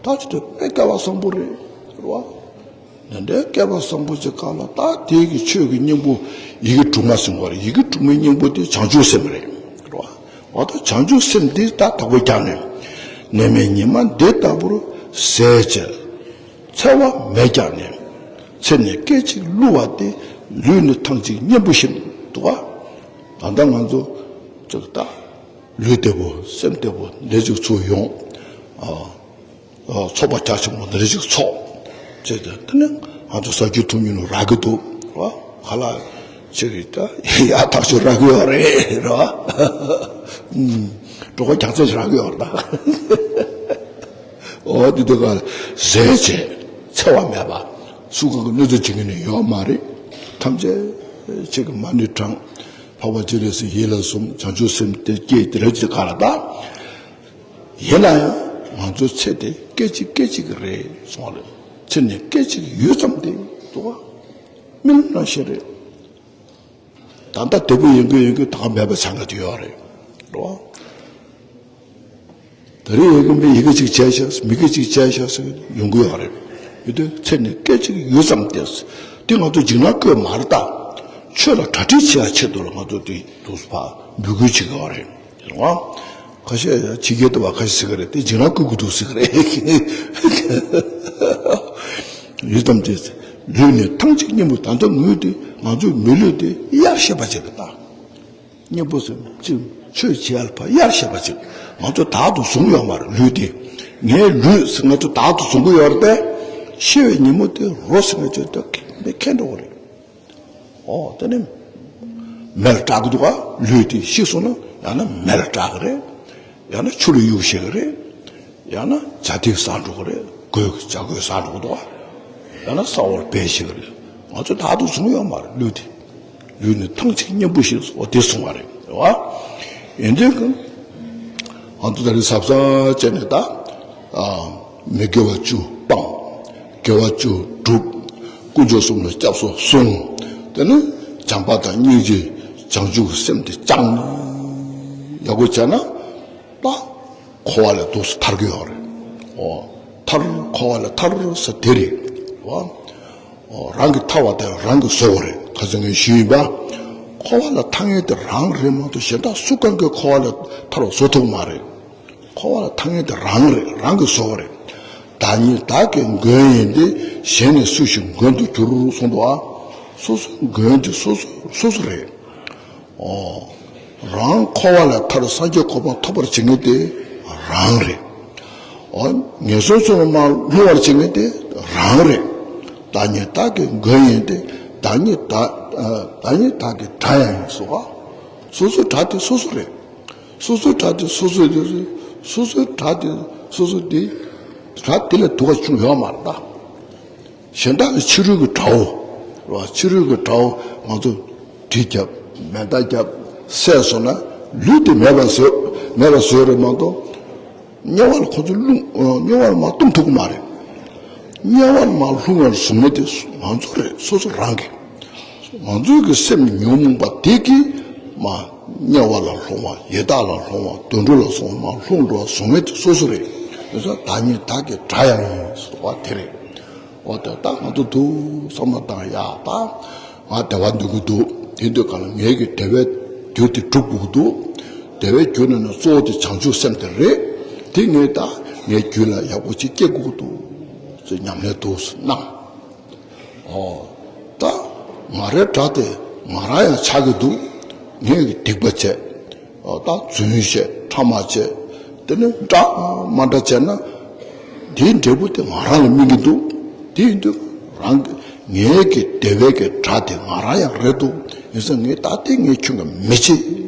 ད་ཅི་ཐུབ་དཔེ་སྐལ་བ་བཟང་པོ་རེད། རེད་བ། འདི་འདྲའི་སྐལ་བ་བཟང་པོ་ཅིག་སྒང་ལ་ད་དེའི་གི་ཆོས་ཀྱི་སྙིང་པོ་ཡི་གེ་དྲུག་མ་ཟེར་བ་རེད། ཡི་གེ་དྲུག་མའི་སྙིང་པོ་དེ་བྱང་ཆུབ་སེམས་རེད། རེད་བ། འོ་ད་བྱང་ཆུབ་སེམས་འདི་ད་བདག་པོ་རྒྱག་ནས། ནད་མེད་ཉི་མ་འདི་ལྟ་བུར་ཟས་བཅད། འཚེ་བ་མེད་ཀྱང་ནས། ཚེ་ནི་སྐད་ཅིག་བསླུ་བ་སྟེ། ལུས་ནི་ཐང་ཅིག་གཉེན་པོ་བཞིན། འདུག་ག་ད་ལྟ་ང་ཚོ་ཅིག་ད་ལུས་བདེ་པོ་སེམས་བདེ་པོ་འདི་ཅིག་ཚུར་ཡོང་། ཨ། ཨ། ཚོགས་པ་རྒྱ་ཆེན་པོ་འདི་འདྲ་ཞིག་ཚོགས། བྱས་ཏེ་དེ་ནས་ང་ཚོ་ཟ་རྒྱུ་འཐུང་རྒྱུ་ནི་རག་གི་འདུག་ར། ཁ་ལག་ཅིག་ད་ཡག་ཐག་ཆོད་རག་གི་ཡོད་རེད་ར། ཨུམ། གྲོད་ཁོག་རྒྱགས་ཚད་ཅིག་རག་གི་ཡོད་རེད་ད། འོ་དེ་དུས་ག་ཟས་བཅད་འཚེ་བ་མེད་པ། སུ་གང་གི་གནོད་འཚེ་བྱེད་མཁན་ནི་ཡོད་མ་རེད། ཐམས་ཅད་ཅིག་གི་མ་ཎི་བགྲངས། འཕགས་པ་སྤྱན་རས་གཟིགས་ཡིད་ལ་ཟུངས། བྱང་ཆུབ་སེམས་དེ་སྐྱེས། དེ་རེད་ཅེས་ག་ལ་ད། ཡིན་ན་ཡང་ང་ཚོའི་ཚེ་དེ་སྐད་ཅིག་སྐད་ཅིག་གི་རེད་གསུངས་པ་རེད། ཚེ་ནི་སྐད་ཅིག་ཡུད་ཙམ་དེ་འདུག་ག་རྨི་ལམ་ནང་བཞིན་རེད། ད་ལྟ་བདེ་པོ་ཡོང་གི་ཡོང་གི་ད་ག་མེད་པ་ཆགས་ཀྱི་ཡོད་རེད། རེད་བ། ད་རེས་ཡོང་གི་མི་ཡི་གེ་གཅིག་བྱས་ཤག་མི་གེ་གཅིག་བྱས་ཤག་ཟེར་ཡོང་གི་ཡོད་རེད། ཡོད་དུས་ཚེ་ནི་སྐད་ཅིག་ཡུད་ཙམ་དེ། དེ་ང་ཚོ་འཇིགས་སྣང་སྐྱེ་མ་རེད་ད། ཆོས་ལ་གྲ་སྒྲིག་བྱེད་ཡ་ཆེད་དུ་ལ་ང་ཚོ་དེ་དུས་སུ་ཕར་འབོད་སྐུལ་བྱེད་ཀྱི་ཡོད་རེད། རེད་བ། ཁ་ཤས་ཡང་ཕྱི་རྒྱལ་དུ་བ་ཁ་ཤས་ཟེར་གི་རེད། དེ་འཇིགས་སྣང་སྐུལ་གི་འདུག་ཟེར་གི་རེད། ཡུད་ཙམ་དེ་ལུས་ནི་ཐང་ཅིག་གཉེན་པོ། ད་ལྟ་ངུས་དེ་ང་ཚོའི་མི་ལུས་དེ་གཡར་བཞག་པ་ཅིག་རེད་ད། གཉེན་པོ་ཟེར་ཅིག་ཆོས་བྱེད་ཡ་ལ་ཕར་གཡར་བཞག་པ་ཅིག་ང་ཚོ་བདག་ཏུ་བཟུང་ཡོད་མ་རེད་ལུས་དེ། ངའི་ལུས་ཟེར་ང་ཚོ་བདག་ཏུ་བཟུང་གི་ཡོད་རེད་པས། ཤི་བའི་ཉིན་མོ་དེ་རོ་ཟེར་ང་ཚོས་ད་མི་ཁེངས་འགྲོ་གི་རེད། ཨོ་དེ་ནི་མེ་ལ་སྲེག་གི་འདུག་ག་ལུས་དེ་ཤི་སོང་ན་ཡང་ན་མེ་ལ་སྲེག་གི་རེད། ཡང་ན་ཆུ་ལ་གཡུག་བཞག་གི་རེད། ཡང་ན་བྱ་དེ་ཟ་འགྲོ་གི་རེད། གོས་བྱ་གོས་ཟ་འགྲོ་གི་འདུག་ག་ཡང་ན་ས་འོག་ལ་སྦས་བཞག་གི་རེད། ང་ཚོ་བདག་ཏུ་བཟུང་ཡོད་མ་རེད་ལུས་དེ། ལུས་ནི་ཐང་ཅིག་གཉེན་པོ་བཞིན། ཨོ་དེ་གསུངས་པ་རེད་བ། ཡིན་དུས་ཀྱང་ང་ཚོ་ད་རེས་གཟབ་གཟབ་བྱས་ནས་ད། ཨ། མི་དགེ་བ་བཅུ་སྤངས། དགེ་བ་བཅུ་བསྒྲུབས། དཀོན་མཆོག་གསུམ་ལ་སྐྱབས་སུ་སོང་། དེ་ནས་བྱམས་པ་དང་སྙིང་རྗེ་བྱང་ཆུབ་ཀྱི་སེམས་དེ་བཅངས་ནས་ཡག་པོ་བྱས་ན་ད་འཁོར་བ་ལས་འདུག་སེ་ཐར་གྱི་ཡོད་རེད། ཨོ། ཐར། འཁོར་བ་ལས་ཐར་ཟེར་དེ་རེད་བ། ཨོ། རང་གིས་ཐར་བ་དེ་རང་གིས་བཟོ་དགོས་རེད། ཁ་སང་ངས་ཞུས་ཡིན་པ། འཁོར་བ་ལས་ཐར་མཁན་དེ་རང་རེད་མ་གཏོགས་གཞན་དག་སུ་གང་གིས་འཁོར་བ་ལས་ཐར་བ་བཟོ་ཐུབ་མ་རེད། འཁོར་བ་ལས་ཐར་མཁན་དེ་རང་རེད། རང་གིས་བཟོ་དགོས་རེད། བདག་ཉིད་བདག་གི་མགོན་ཡིན་ཏེ། གཞན་ནི་སུ་ཞིག་མགོན་དུ་འགྱུར་གསུངས་འདུག་ཨ། སོ་སོའི་མགོན་དེ་སོ་སོ་སོ་སོ་རེད། ཨོ། རང་འཁོར་བ་ལས་ཐར་སངས་རྒྱས་གོ་འཕང་ཐོབ་པར་བྱེད་མཁན་དེ་རང་རེད། ཨོ། ངན་སོང་གསུམ་ལས་མར་ལྷུང་བར་བྱེད་མཁན་དེ་རང་རེད། བདག་ཉིད་བདག་གི་མགོན་ཡིན་ཏེ། བདག་ཉིད་བདག་ཨ། བདག་ཉིད་བདག་གི་དགྲ་ཡང་ཡིན་གསུངས་པ། སོ་སོའི་དགྲ་དེ་སོ་སོ་རེད། སོ་སོའི་དགྲ་དེ་སོ་སོ་རེད། སོ་སོའི་དགྲ་དེ་སོ་སོ་དེ། དགྲ་དེ་ལས་སྡུག་པ་བྱུང་ཡོད་མ་རེད་ད། གཞན་དག་ནི་ཕྱི་རོལ་གྱི་དགྲ་བོ། རེད་བ། ཕྱི་རོལ་གྱི་དགྲ་བོ་ང་ཚོ་གྲི་རྒྱབ། མེ་མདའ་རྒྱབ། བསད་སོང་ན་ལུས་དེ་མེད་པ་བཟོས། མེད་པ་བཟོས་རེད་མ་གཏོགས། དམྱལ་བ་ལ་ཁོ་ཚོ་ལྷུང་། དམྱལ་བ་ལ་མར་བཏུམ་ཐུབ་ཀྱི་མ་རེད། དམྱལ་བ་ལ་མར་ལྷུང་བར་བཟོ་མཁན་དེ་ང་ཚོ་རེད། སོ་སོ་རང་གིས། ང་ཚོའི་གི་སེམས་ཉོན་མོངས་པ་དེ་གིས་མར་དམྱལ་བ་ལ་ལྷུང་བ། ཡི་དྭགས་ལ་ལྷུང་བ། དུད་འགྲོ་ལ་སོང་བ། མར་ལྷུང་འགྲོ་བ་བཟོ་མཁན་དེ་སོ་སོ་རེད། དེ་ཚོ་བདག་ཉིད་བདག་གི་དགྲ་ཡང་ཡིན་ཟེར་བ་དེ་རེད། འོ་དེ་ད་ང་ཚོ་འདུག་བསམ་བློ་བཏང་ཡག་ད། ང་བདེ་བ་འདོད་ཀྱི་འདུག་དེ་དུས་གང་ལ་ངའི་གི་དེ་བའི་རྒྱུ་དེ་སྒྲུབ་དགོས་ཀྱི་འདུག་དེ་བའི་རྒྱུ་ནི་ནི་གཙོ་བོ་དེ་བྱང་ཆུབ་སེམས་དེ་རེད། དེ་ངས་ད་ངའི་རྒྱུད་ལ་ཡག་པོ་ཅིག་སྐྱེ་དགོས་ཀྱི་འདུག་ཅེས་ཉམས་ལེན་འདུག་གནང་། ཨོ། ད་ང་རའི་དགྲ་དེ་ང་རང་ཡང་ཆགས་ཀྱི་འདུག་ངས་སྡིག་པ་བྱས། ཨོ། ད་རྫུན་བཤད། ཕྲ་མ་བྱས། དེ་ནས་འདྲ་མ་འདྲ་བྱས་ན། དེའི་འབྲས་བུ་དེ་ང་རང་ལ་སྨིན་གྱི་འདུག་དེ་ཡིན་དུས་རང་གི་ངའི་གི་དེ་བའི་གི་དགྲ་དེ་ང་རང་ཡང་རེད་འདུག་ཡིན་ཙང་ངས་ད་ལྟའི་ངས་ཁྱོད་ཀྱི་མི་བྱེད་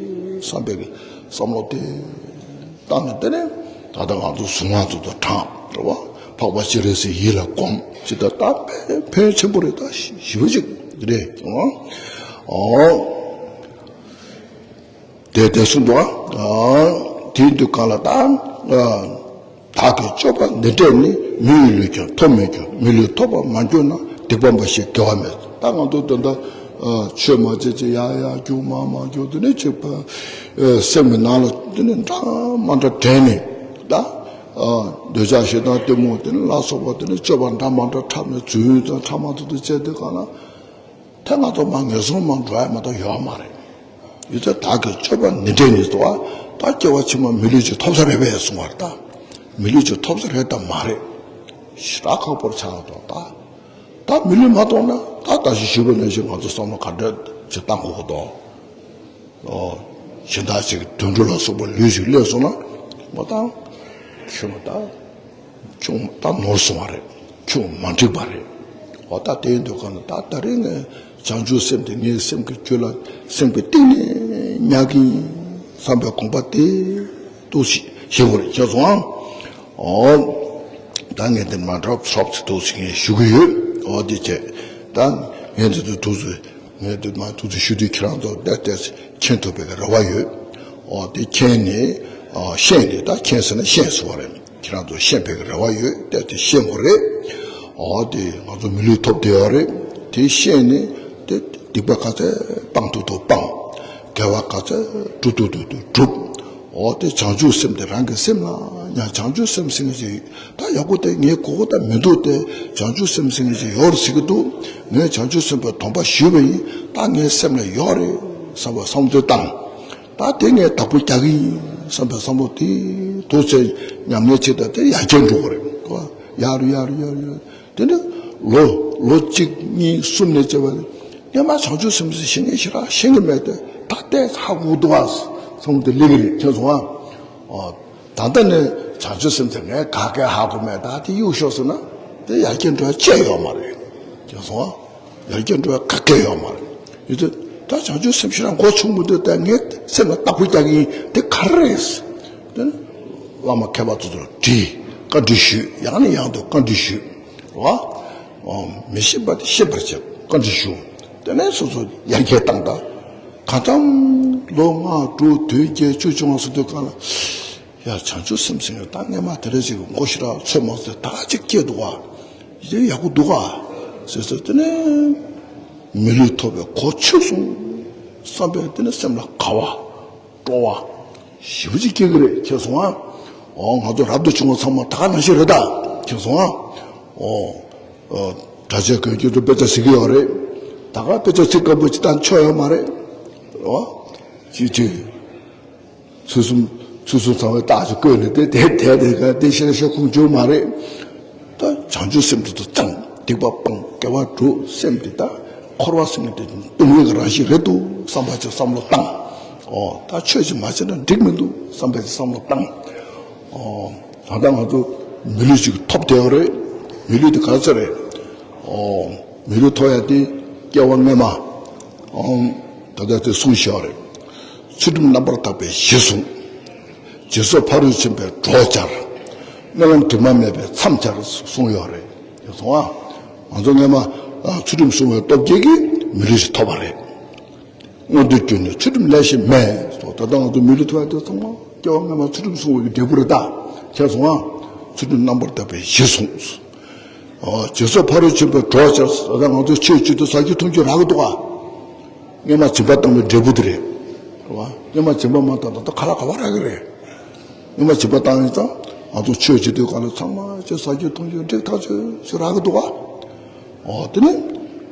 བསམ་པའི་གི་བསམ་བློ་དེ་བཏང་ནས། དེ་ནས་ད་ལྟ་ང་ཚོ་གཟུངས་སྔགས་ཚོ་དང་བགྲང་རེད་བ། འཕགས་པ་སྤྱན་རས་གཟིགས་ཡིད་ལ་སྒོམ་ཅི་ལྟར་བཏང་པས་ཕན་ཆེན་པོ་རེད། ད་ཞི་བ་ཅིག་རེད། ཨོ། དེ་དེ་གསུངས་འདུག་ཨ། དེ་དུས་གང་ལ་ད། བདག་གི་སྤྱོད་པ་འདི་འདྲས་ནི། མི་ཡི་ལུས་ཀྱང་ཐོབ་མི་འགྱུར། མི་ལུས་ཐོབ་པར་མ་གྱུར་ན། སྡིག་པ་འབའ་ཞིག་དགེ་བ་མེད། ད་ང་ཚོ་དོན་དག་ཆོས་མ་བྱེད་ཅིག་ཡར་ཡར་རྒྱུག་མར་མར་རྒྱུག་དེ་ནས་ཅིག་སེམས་ཀྱི་ནང་ལ་དེ་ནས་འདྲ་མ་འདྲ་དྲན་ནས། ད་འདོད་ཆགས་ཞེ་སྡང་གཏི་མུག་དེ་ནས་ལ་སོགས་པ་དེ་ནས་སྤྱོད་པ་འདྲ་མ་འདྲ་འཁྲབ་ནས་རྫུན་དང་ཕྲ་མ་དེ་ཚོ་བྱས་དུས་གང་ལ། ད་ང་ཚོ་མར་ངན་སོང་མར་འགྲོ་ཡ་མ་གཏོགས་ཡོད་མ་རེད། ཡོད་ཚད་བདག་གི་སྤྱོད་པ་འདི་འདྲས་ནི་འདུག་ཨ། ད་སྐྱེ་བ་ཕྱི་མ་མི་ལུས་ཅིག་ཐོབ་ས་རེད་པས་གསུང་བ་རེད་ད། མི་ལུས་ཅིག་ཐོབ་ས་རེད་ད་མ་རེད། ཞེ་དྲག་ཁག་པོར་ཆགས་འདུག་ད། ད་མི་ལུས་མ་ཐོབ་ན་ད་ད་ཅི་ཞུས་པ་ནང་བཞིན་ང་ཚོ་བསམ་བློ་ག་འདྲ་ཅིག་བཏང་དགོས་ཀྱི་འདུག་ཨོ། གཞན་དག་ཅིག་དུད་འགྲོ་ལ་སོགས་པ་ལུས་ཤིག་སླེབས་སོང་ན་མ་བཏང་། ཁྱོད་མ་བཏང་། ཁྱོད་ད་ནོར་སོང་བ་རེད། ཁྱོད་མ་འགྲིག་པ་རེད། འོ་ད་དེ་ཡིན་དུས་གང་ན་ད་ད་རེས་ངས་བྱང་ཆུབ་སེམས་དེ་ངའི་སེམས་ཀྱི་རྒྱུད་ལ་སེམས་ཀྱི་གཏིང་ནས་ཉར་གྱི་ཡིན་བསམ་པའི་དགོངས་པ་དེ་འདུག་སེ་བཞེས་དགོས་རེད་ཤེས་སོང་ཨང་། འོ། ད་ངས་འདི་མ་འདྲ་ཚོགས་ཚེ་འདུག་སེ་ངས་ཞུ་གི་ཡོད། འོ་དེ་བྱས། ད་ངས་འདི་ཚོ་འདུག་སེ། ངས་དེ་མ་ཐུག་ཚེ་ཞུ་དུས་ཁྱེད་རང་ཚོ་བལྟས་བལྟས་མཁྱེན་ཐུབ་པའི་རེ་བ་ཡོད། འོ་དེ་མཁྱེན་ནས་ཨ་ཤེས་ནས། ད་མཁྱེན་ཟེར་ན་ཤེས་ཟེར་བ་རེད། ཁྱེད་རང་ཚོ་ཤེས་པའི་རེ་བ་ཡོད། བལྟས་ཏེ་ཤེས་དགོས་རེད། འོ་དེ་ང་ཚོ་མི་ལུས་ཐོབ་བསྡད་ཡོད་རེད། དེ་ཤེས་ནས་དེ་སྡིག་པ་ག་ཚད་སྤང་ཐུབ་ཐུབ་སྤང་། དགེ་བ་ག་ཚད་སྒྲུབ་ཐུབ་ཐུབ་ཐུབ་སྒྲུབ། འོ་དེ་བྱང་ཆུབ་སེམས་དེ་རང་གི་སེམས་ལ་ཡང་བྱང་ཆུབ་སེམས་ཟེར་མཁན་ཅིག་ད་ཡག་པོ་དེ་ངས་གོ་གི་ད་མི་འདུག་སྟེ། བྱང་ཆུབ་སེམས་ཟེར་མཁན་ཅིག་ཡོད་རེད་ཟེར་གི་འདུག་ངས་བྱང་ཆུབ་སེམས་དཔའི་སྡོམ་པ་ཞུས་པ་ཡིན། ད་ངའི་སེམས་ལ་ཡོད་རེད་བསམ་པའི་བསམ་ཚུལ་བཏང་། ད་དེ་ངས་བདག་པོ་རྒྱག་གི་ཡིན་བསམ་པའི་བསམ་བློ་དེ་འདུག་སེ་ཉམས་ལེན་བྱེད། ད་དེ་ཡར་རྒྱས་འགྲོ་གི་རེད། ཡར་ཡར་ཡར་ཡར། དེ་ནས་ལོ་ལོ་གཅིག་གཉིས་གསུམ་ནས་བྱས་པ་རེད། སྔོན་མ་བྱང་ཆུབ་སེམས་ཟེར་ཤེས་མཁན་ཞེ་དྲག་ཤེས་ཀྱི་མེད་དེ། ད་ལྟས་ཧ་གོ་འདུག་ཨ། བསམ་དེ་སླེབས་ཀྱི་རེད། མཁྱེན་སོང་ཨ། ཨོ། ད་ལྟ་ནས་བྱང་ཆུབ་སེམས་དེ་ངས་ག་གེ་ཧ་གོ་མེད། ད་དེ་གཡུག་ཤོག་ཟེར་ན་དེ་ཡར་རྒྱས་འགྲོ་ཡ་ཅི་ཡོད་མ་རེད། མཁྱེན་སོང་ཨ། ཡར་རྒྱས་འགྲོ་ཡ་ག་གེ་ཡོད་མ་རེད། ཡོད་དུས་ད་བྱང་ཆུབ་སེམས་ཞེ་དྲག་མགོ་ཆུང་མི་འདུག་ད་ངས་སེམས་ལ་བདག་པོ་རྒྱག་གི་ཡིན། དེ་ག་རེ་རེད། དེ་ནས་བླ་མ་མཁས་པ་ཚོ་ཚོར་དྲིས། བཀའ་འདྲི་ཞུས། ཡང་ནས་ཡང་དུ་བཀའ་འདྲི་ཞུས། རེད་བ། ཨོ། མི་ཤེས་པ་དེ་ཤེས་པར་བྱེད། བཀའ་འདྲི་ཞུ། དེ་ནས་སོ་སོ་ཡར་རྒྱས་བཏང་། ད་གང་ལྟར་ལོ་ལྔ་དྲུག་བདུན་བརྒྱད་ཅུ་བྱུང་བ་སོང་དུས་གང་ལ། ཡ། བྱང་ཆུབ་སེམས་ཟེར་མཁན་ད་སྔོན་མ་དེ་འདྲ་ཞིག་མགོ་ཞེ་དྲག་ཚོད་མ་ཚོད་ད་ཅིག་སྐྱེས་འདུག་ག་ཡ། ཡག་པོ་འདུག་ག་ཟེར་ཟེར། དེ་ནས་མི་ལུས་ཐོབ་པའི་གོ་ཆོད་སོང་བསམ་པའི་དེ་ནས་སེམས་ལ་དགའ་བ། སྤྲོ་བ་ཞེ་པོ་ཅིག་སྐྱེ་གི་རེད། མཁྱེན་སོང་ཨ། འོ། ང་ཚོ་རབ་ཏུ་བྱུང་བ་ཚང་མ་ད་ག་ནང་བཞིན་རེད་ད། མཁྱེན་སོང་ཨ། འོ། ཨ། གྲྭ་ཆས་གོན་རྒྱུ་དུ་དཔེ་ཆ་གཟིགས་ཀྱི་ཡོད་རེད། ད་ག་དཔེ་ཆ་གཟིགས་སྐབས་བུ་ཅི་ལྟར་ཆོག་ཡོད་མ་རེད། འོ། ཅི་ཅི། ཚུལ་གསུམ། ཚུལ་གསུམ་ཚང་བའི་རྟགས་ཅིག་བཀོད་ནས་དེ་དེ་དེ་དེ་ག་དེ་ཤེས་ཤེས་ཁུངས་འཇུག་མ་རེད། ད་བྱང་ཆུབ་སེམས་དེ་ཚོ་གཙང་། སྡིག་པ་སྤང་། དགེ་བ་སྒྲུབ། སེམས་དེ་ད་འཁོར་བ་ཟེར་མཁན་དེ་སྟོང་ཉིད་ཀྱི་རང་བཞིན་རེད་འདུག་བསམ་པ་ཅིག་བསམ་བློ་བཏང་། ཨོ། ད་ཆོས་ཅིག་མ་བྱས་ན་འགྲིག་མི་འདུག་བསམ་པ་ཅིག་བསམ་བློ་བཏང་། ཨོ། ད་ལྟ་ང་ཚོ་མི་ལུས་ཅིག་ཐོབ་བསྡད་པ་རེད། མི་ལུས་དེ་ག་ཚོད་རེད། ཨོ། མི་ལུས་ཐོབ་ཡ་དེ་སྐྱེ་བ་སྔོན་མ། ཨོ། ད་ལྟ་དེ་གསུངས་བཞག་པ་རེད། ཚུལ་ཁྲིམས་རྣམ་པར་དག་པའི་གཞི་བཟུང་། སྦྱིན་སོགས་ཕ་རོལ་ཕྱིན་པའི་གྲོགས་བྱར། སྨོན་ལམ་དྲི་མ་མེད་པས་མཚམས་སྦྱར་གསུངས་ཡོད་རེད། ཡོད་སོང་ཨ། ང་ཚོ་སྔོན་མ་ཨ་ཚུལ་ཁྲིམས་སྲུང་བའི་སྟོབས་ཀྱིས་ཀྱི་མི་ལུས་ཤིག་ཐོབ་པ་རེད། མངོན་མཐོའི་རྒྱུ་ནི་ཚུལ་ཁྲིམས་ལས་གཞན་མེད། ད་ལྟ་ང་ཚོ་མི་ལུས་ཐོབ་ཡ་དེ་ཚང་མ་སྐྱེ་བ་སྔོན་མ་ཚུལ་ཁྲིམས་སྲུང་བའི་འབྲས་བུ་རེད་ད། མཁྱེན་སོང་ཨ། ཚུལ་ཁྲིམས་རྣམ་པར་དག་པའི་གཞི་བཟུང་། ཨོ། སྦྱིན་སོགས་ཕ་རོལ་ཕྱིན་པའི་གྲོགས་བྱར། ད་ལྟ་ང་ཚོ་ཆོས་བྱེད་དུས་ཟ་རྒྱུ་འཐུང་རྒྱུ་རག་གི་འདུག་ག་སྔོན་མ་སྦྱིན་པ་བཏང་བའི་འབྲས་བུ་དེ་རེད། རེད་བ། སྔོན་མ་སྦྱིན་པ་མ་བཏང་ད་ལྟ་ཁ་ལག་ག་བ་རག་གི་རེད། སྔོན་མ་སྦྱིན་པ་བཏང་ཡིན་ཙང་ང་ཚོ་ཆོས་བྱེད་དུས་ག་ལ་ཚང་མ་ཆོས་ཟ་རྒྱུ་འཐུང་རྒྱུ་འགྲིག་ཐག་ཆོད་ཆོད་རག་གི་འདུག་ག་ཨོ། དེ་ནི་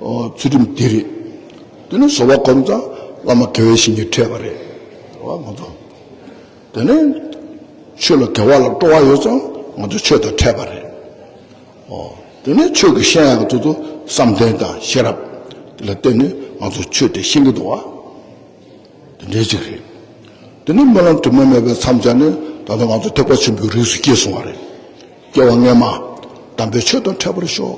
ཨོ་ཚུལ་ཁྲིམས་དེ་རེད། དེ་ནས་བཟོད་པ་སྒོམ་ཙང་བླ་མ་དགེ་བའི་བཤེས་གཉེན་འཕྲད་པ་རེད། རེད་བ། ང་ཚོ་དེ་ནས་ཆོས་ལ་དགེ་བ་ལ་སྤྲོ་བ་ཡོད་ཙང་ང་ཚོ་ཆོས་དང་འཕྲད་པ་རེད། ཨོ། དེ་ནས་ཆོས་ཀྱི་ཤེས་ཡག་དེ་ཚོ་བསམ་གཏན་དང་ཤེས་རབ་དེ་ལ་བརྟེན་ནས་ང་ཚོ་ཆོས་དེ་ཤེས་ཀྱི་འདུག་བ། དེ་འདྲའི་ཅིག་རེད། དེ་ནི་སྨོན་ལམ་དྲི་མ་མེད་པས་མཚམས་སྦྱར་ནས་ད་ལྟ་ང་ཚོ་ཐེག་པ་ཆེན་པོའི་རིགས་སུ་སྐྱེས་སོང་བ་རེད། སྐྱེ་བ་སྔ་མ་དམ་པའི་ཆོས་དང་འཕྲད་པར་ཤོག།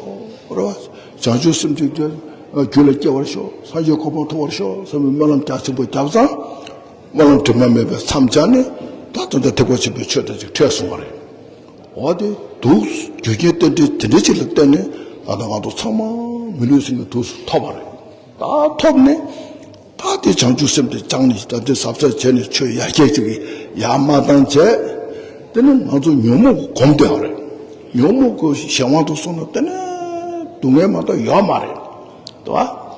རེད་བ། བྱང་ཆུབ་སེམས་ཀྱི་རྒྱུད་ལ་སྐྱེ་བར་ཤོག། སངས་རྒྱས་གོ་འཕང་ཐོབ་པར་ཤོག་བསམ་པའི་སྨོན་ལམ་རྒྱ་ཆེན་པོ་བརྒྱབ་ཙང་། སྨོན་ལམ་དྲི་མ་མེད་པས་མཚམས་སྦྱར་ནས་ད་ལྟ་ཐེག་པ་ཆེན་པོའི་ཆོས་དང་ཅིག་འཕྲད་སོང་བ་རེད། འོ་དེ་འདུག་རྒྱུ་རྐྱེན་རྟེན་འབྲེལ་དེ་འདྲའི་ཅིག་ལ་བརྟེན་ནས་ད་ལྟ་ང་ཚོ་ཚང་མ་མི་ལུས་ཟིན་གྱི་དུས་སུ་ཐོབ་པ་རེད། ད་ཐོབ་ནས། ད་དེ་བྱང་ཆུབ་སེམས་དེ་བཅངས་ནས་ད་དེ་གཟབ་གཟབ་བྱས་ནས་ཆོས་ཡར་རྒྱས་ཅིག་ཡར་མར་བཏང་བྱས། དེ་ནི་ང་ཚོ་ཉོན་མོངས་ཀྱི་གོམས་བསྡད་པ་རེད། ཉོན་མོངས་ཀྱི་གཞན་དབང་དུ་སོང་ན་དེ་ནི་སྡུག་བསྔལ་མ་གཏོགས་ཡོད་མ་རེད། དེ་བ།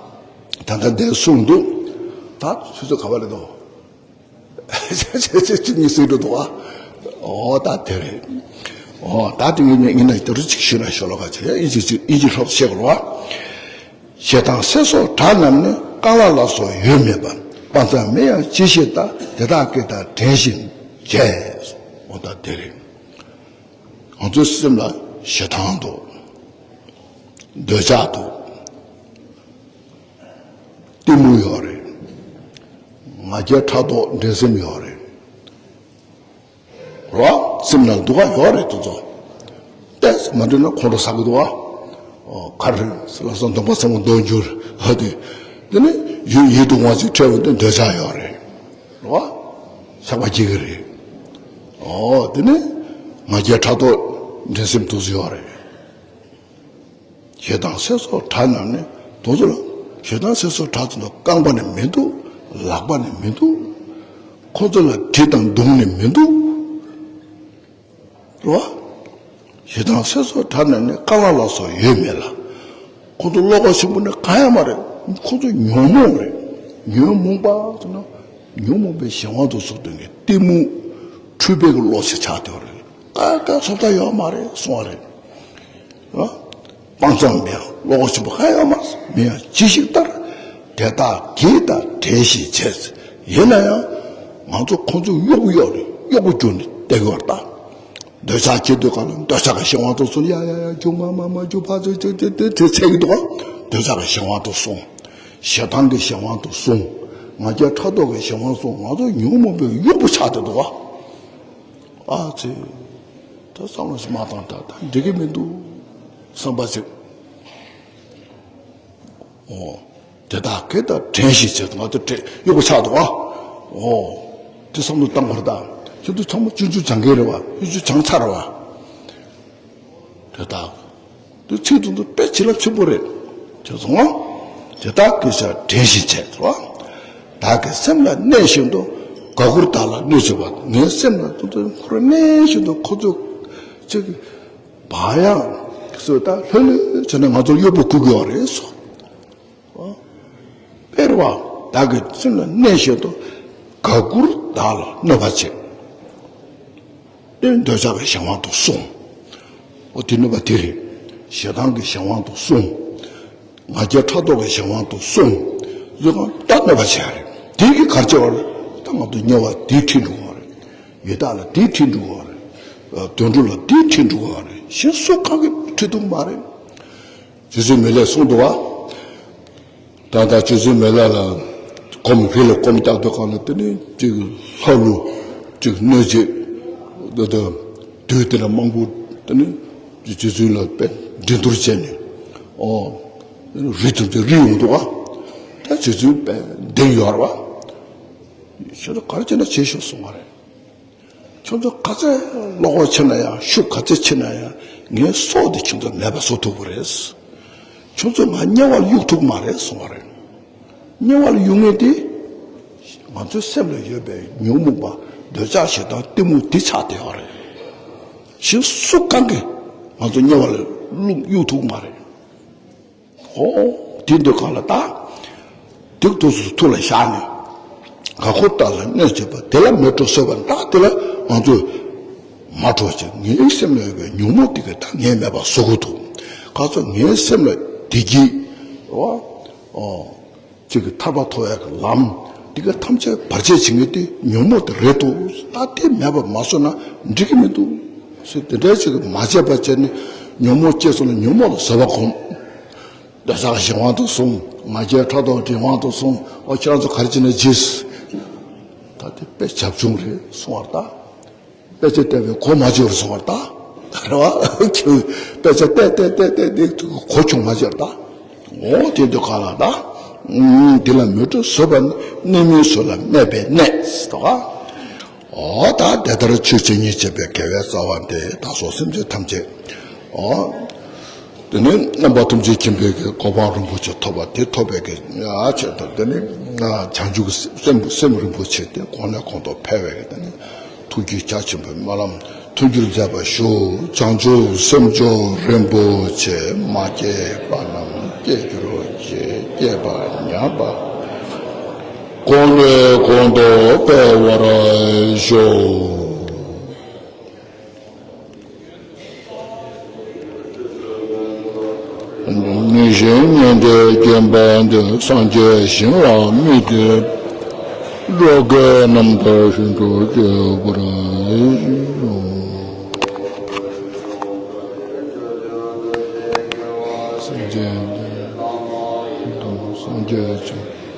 ད་ལྟ་འདིར་གསུངས་འདུག་ད་ཆུ་ཚོད་ག་བ་རེད་དོ། ཆུ་ཚོད་གཉིས་ཟིན་འགྲོ་འདུག་བ། ཨོ་ད་དེ་རེད། ཨོ་ད་དེ་ངས་ངས་ན་དེ་རུ་ཅིག་ཞུས་ན་ཤོ་ལོ་ཀ་ཅིག་ཨིན་ཇི་ཅིག་ཨིན་ཇི་ལྷབ་བཤད་དགོས་རེད་བ། ཞེ་སྡང་སེར་སོགས་དགྲ་རྣམས་ནི། རྐང་ལག་ལ་སོགས་ཡོད་མིན་པ། དཔག་བསམ་མིན་ཡང་ཅི་ཞིག་ལྟ། དེ་དག་སྐད་དང་བྲལ་ཞིང་བྱས། འོ་ད་དེ་རེད། ང་ཚོའི་སེམས་ལ་ཞེ་སྡང་འདུག་འདོད་ཆགས་འདུག་གཏི་མུག་ཡོད་རེད། ང་རྒྱལ་ཕྲག་དོག་འགྲན་སེམས་ཡོད་རེད། རོ། སེམས་ནང་སྡུག་ག་ཡོད་རེད་དེ་ཚོ། ཏོག་ཙམ་མ་འགྲིག་ན་ཁོང་ཁྲོ་ཟ་གི་འདུག་ཨ། ཨོ་ག་རེ་ལ་སོགས་འདོད་པ་ཚ་པོ་འདོད་འགྱུར་ཧ་དེ། དེ་ནི་ཡུལ་ཡིད་དུ་འོང་ཞིག་འཕྲད་པ་དེ་འདོད་ཆགས་ཡོད་རེད། རོ། ཆགས་པ་སྐྱེ་གི་རེད། ཨོ་དེ་ནི་ང་རྒྱལ་ཕྲག་དོག་འགྲན་སེམས་དེ་ཚོ་ཡོད་རེད། ཞེ་སྡང་སེར་སོགས་དགྲ་རྣམས་ནི་དེ་ཚོ་ལ། ཞེ་སྡང་སེར་སོགས་དགྲ་ཚོ་ལ་རྐང་པ་ནི་མི་འདུག་ལག་པ་ནི་མི་འདུག་ཁོ་ཚོ་ལ་གྲི་དང་མདུང་ནི་མི་འདུག་རོ། ཞེ་སྡང་སེར་སོགས་དགྲ་རྣམས་ནི། རྐང་ལག་ལ་སོགས་ཡོད་མེད་ལ། ཁོ་ཚོ་བློ་ཁོག་ཆེན་པོ་ནི་གང་ཡང་མ་རེད། ཁོ་ཚོ་ཉོན་མོངས་རེད། ཉོན་མོངས་པ་ཟེར་ན། ཉོན་མོངས་པའི་གཞན་དབང་དུ་སོང་དོན་གྱི་གཏི་མུག་འཁྲུལ་པའི་གི་བློ་ཞིག་ཆགས་བསྡད་པ་རེད། ཀ་ཀ་ཐོབ་ཐང་ཡོད་མ་རེད་གསུང་བ་རེད། ཨ། སྤང་བྱ་མེད་ཡང་བློ་ཁོག་ཆེན་པོ་གང་ཡང་མ་མེད་ཡང་ཇི་ཞིག་ལྟར། དེ་དག་གིས་དང་བྲལ་ཞིང་བྱས། ཡིན་ན་ཡང་ང་ཚོ་ཁོང་ཚོ་གཡོག་པོ་གཡོག་ནས་གཡོག་པོ་གྱུར་ནས་བསྡད་ཡོད་རེད་ད། འདོད་ཆགས་སྐྱེ་དུས་གང་ལ་འདོད་ཆགས་ཀྱི་གཞན་དབང་དུ་སོང་། ཡ་ཡ་ཡ་རྒྱུག་མ་མ་མ་རྒྱུག་ཕ་ཚོ་ཚོ་དེ་དེ་དེ་ཚད་ཀྱི་འདུག་ག་འདོད་ཆགས་ཀྱི་གཞན་དབང་དུ་སོང་། ཞེ་སྡང་གི་གཞན་དབང་དུ་སོང་། ང་རྒྱལ་ཕྲག་དོག་གི་གཞན་དབང་སོང་། ང་ཚོ་ཉོན་མོངས་པའི་གཡོག་པོ་ཆགས་བསྡད་འདུག་ག་ཨ་ཙི། ད་བསམ་བློ་ཞིག་མ་བཏང་ད་ད་འགྲིག་གི་མི་འདུག་བསམ་པ་ཞིག་ཨོ། དེ་དག་གིས་དང་བྲལ་ཞིང་བྱས། ང་ཚོ་བྲལ་གཡོག་པོ་ཆགས་འདུག་ཨ། ཨོ། དེ་བསམ་བློ་བཏང་བར་དང་ཁྱོད་ཚོ་ཚང་མ་སྤྱོད་འཇུག་སྦྱང་མཁན་རེད་བ། སྤྱོད་འཇུག་སྦྱངས་ཚར་བ། དེ་དག་དེ་ཚིག་དུ་དུ་དཔེ་བྱིན་རླབས་ཆེན་པོ་རེད། དེ་ཚོ་ང་དེ་དག་གིས་ཀྱང་བྲལ་ཞིང་བྱས་སོ། བདག་གི་སེམས་ལ་གནས་བཞིན་དུ། དགའ་མགུར་བདག་ལ་གནོད་བྱེད་པ། ངའི་སེམས་ལ་དུ་དུ་ཁོ་རང་གནས་བཞིན་དུ་ཁོ་ཚོ་ཅིག་བག་ཡངས་སུ་ད་ལྷོད་ལྷོད་བྱས་ནས་ང་ཚོར་གཡོག་པོ་བསྐུལ་གྱི་ཡོད་རེད་སོ། དཔེར་བ། བདག་གི་སེམས་ལ་གནས་བཞིན་དུ། དགའ་མགུར་བདག་ལ་གནོད་པ་བྱེད། དེ་འདོད་ཆགས་ཀྱི་གཞན་དབང་དུ་སོང་། འོ་དེ་གནོད་པ་དེ་རེད། ཞེ་སྡང་གི་གཞན་དབང་དུ་སོང་། ང་རྒྱལ་ཕྲག་དོག་གི་གཞན་དབང་དུ་སོང་། བཟོད་གང་ད་གནོད་པ་བྱེད་ཡ་རེད། དེ་གིས་ག་རེ་བྱེད་པ་རེད། ད་ང་ཚོ་དམྱལ་བ་འདིར་ཁྲིད་འགྲོ་གི་ཡོད་རེད། ཡི་དྭགས་ལ་འདིར་ཁྲིད་འགྲོ་གི་ཡོད་རེད། དུད་འགྲོ་ལ་འདིར་ཁྲིད་འགྲོ་གི་ཡོད་རེད། གཞན་སུ་གང་གིས་ཁྲིད་ཐུབ་མ་རེད། རྗེ་བཙུན་མི་ལས་གསུངས་འདུག་བ། ད་ལྟ་རྗེ་བཙུན་མི་ལ་ལ་སྒོམ་རི་ལ་སྒོམ་རྒྱག་དུས་གང་ལ་དེ་ནི་གཅིག་ལྷ་ཀླུ་གཅིག་གནོད་བྱེད་དེ་དང་བདུད་དེ་འདྲ་མང་པོ་དེ་ནི་རྗེ་བཙུན་ལ་དཔེ་འགྲན་བསྡུར་བྱས་ནས་ཨོ་རི་ཐུམ་ཚོ་རི་ཡོང་འདུག་བ། ད་རྗེ་བཙུན་དཔེ་འདི་ཡོད་རེད་བ། ཁྱོད་ཚོ་ག་རེ་བྱས་ན་བྱེད་ཤོག་གསུང་བ་རེད། ཁྱོད་ཚོ་ག་ཚད་བློ་ཁོག་ཆེ་ན་ཡང་ཤུགས་ག་ཚད་ཆེ་ན་ཡང་ངའི་སྲོག་འདི་ཁྱོད་ཚོ་མེད་པ་བཟོ་ཐུབ་ཀྱི་རེད། ཁྱོད་ཚོ་ང་དམྱལ་བ་ལ་གཡུག་ཐུབ་ཀྱི་མ་རེད་གསུང་བ་རེད། དམྱལ་བ་ལ་གཡུག་མཁན་དེ་ང་ཚོའི་སེམས་ལ་ཡོད་པའི་ཉོན་མོངས་པ་འདོད་ཆགས་ཞེ་སྡང་གཏི་མུག་འདི་ཆགས་བསྡད་ཡོད་རེད། གཞན་སུ་གང་གིས་ང་ཚོ་དམྱལ་བ་ལ་གཡུག་ཐུབ་ཀྱི་མ་རེད། ཨོ། དེ་འདོད་གང་ལ་ད། སྡིག་ཏོ་སུ་ཐུགས་ལ་བཞག་ནས། དགའ་མགུར་བདག་ལ་གནོད་བྱེད་པ། དེ་ལ་མེ་དྲོད་གསོད་པ་ད་དེ་ལ་ང་ཚོས་མ་སྤྲོ་བྱེད། ངའི་སེམས་ལ་ཡོད་པའི་ཉོན་མོངས་དེ་གས་ད་ངས་མེད་པ་བཟོ་དགོས་འདུག་ཁ་ཚོ་ངའི་སེམས་ལ་བདེ་སྐྱིད། ཨོ། ཨོ། གཅིག་གི་ཐར་པ་ཐོབ་ཡག་གི་ལམ་འདི་ག་ཐམས་ཅད་བར་ཆད་བྱེད་མཁན་དེ་ཉོན་མོངས་དེ་རེད་འདུག་ད་དེ་མེད་པ་མ་བཟོས་ན་འགྲིག་གི་མི་འདུག་ཟེར། དེ་འདྲའི་ཅིག་གི་མ་བྱས་པ་བྱས་ནས་ཉོན་མོངས་སྐྱེས་སོང་ན་ཉོན་མོངས་ལ་བཟོད་པ་སྒོམ། འདོད་ཆགས་གཞན་དབང་དུ་སོང་། ང་རྒྱལ་ཕྲག་དོག་འབྲིང་དབང་དུ་སོང་། ཨོ་ཁྱེད་རང་ཚོ་ག་རེ་བྱས་ན་བྱེད། ད་དེ་དཔེ་བྱབ་ཆུང་རེད་སོང་བར་ད། དཔེ་ཆ་བལྟས་པའི་གོ་མ་ཆོད་པར་སོང་བར་ད། རེད་བ། དཔེ་ཆ་བལྟས་བལྟས་བལྟས་བལྟས་དེ་གོ་ཆུང་མ་ཆོད་ད། འོ་དེ་དུས་ག་ལ་ད། འདི་ལ་མོས་སྤྲོ་བཟོད་པ་ནི། གནས་མིན་གཟུགས་ལ་སྨད་པའི་གནས་ཟེར་དོ། འོ་ད་དེ་ལྟར་ཆོས་ཇི་སྙེད་བྱེད་པའི་དགེ་བའི་རྩ་བ་འདི་བདག་སོགས་སེམས་ཅན་ཐམས་ཅད། འོ། དེ་ནས་རྣམ་པ་ཐམས་ཅད་མཁྱེན་པའི་གི་གོ་འཕང་རིན་པོ་ཆེ་ཐོབ་པ་དེ་ཐོབ་པའི་གི་ཆེད་དུ་དེ་ནས་བྱང་ཆུབ་ཀྱི་སེམས་སེམས་རིན་པོ་ཆེ་དེ་གོང་ནས་གོང་དུ་འཕེལ་བའི་གི་དེ་ནས་ཐུགས་རྒྱུད་རྒྱ་ཆེན་པོའི་སྨོན་ལམ་མཐུན་འགྱུར་མཛད་པར་ཞུ། བྱང་ཆུབ་སེམས་མཆོག་རིན་པོ་ཆེ། མ་སྐྱེས་པ་རྣམས་སྐྱེ་གྱུར་ཅིག། སྐྱེས་པ་ཉམས་པ་གོང་ནས་གོང་དུ་འཕེལ་བར་ཤོག། ནི་ཞིང་ཉན་ཐོས་དགེ་འདུན་སངས་རྒྱས་ཞིང་ལ་དམིགས་ཏེ། འགྲོ་ཀུན་རྣམ་དག་ཞིང་དུ་སྐྱེ་བར་ཤོག། སངས་རྒྱས་སངས་རྒྱས།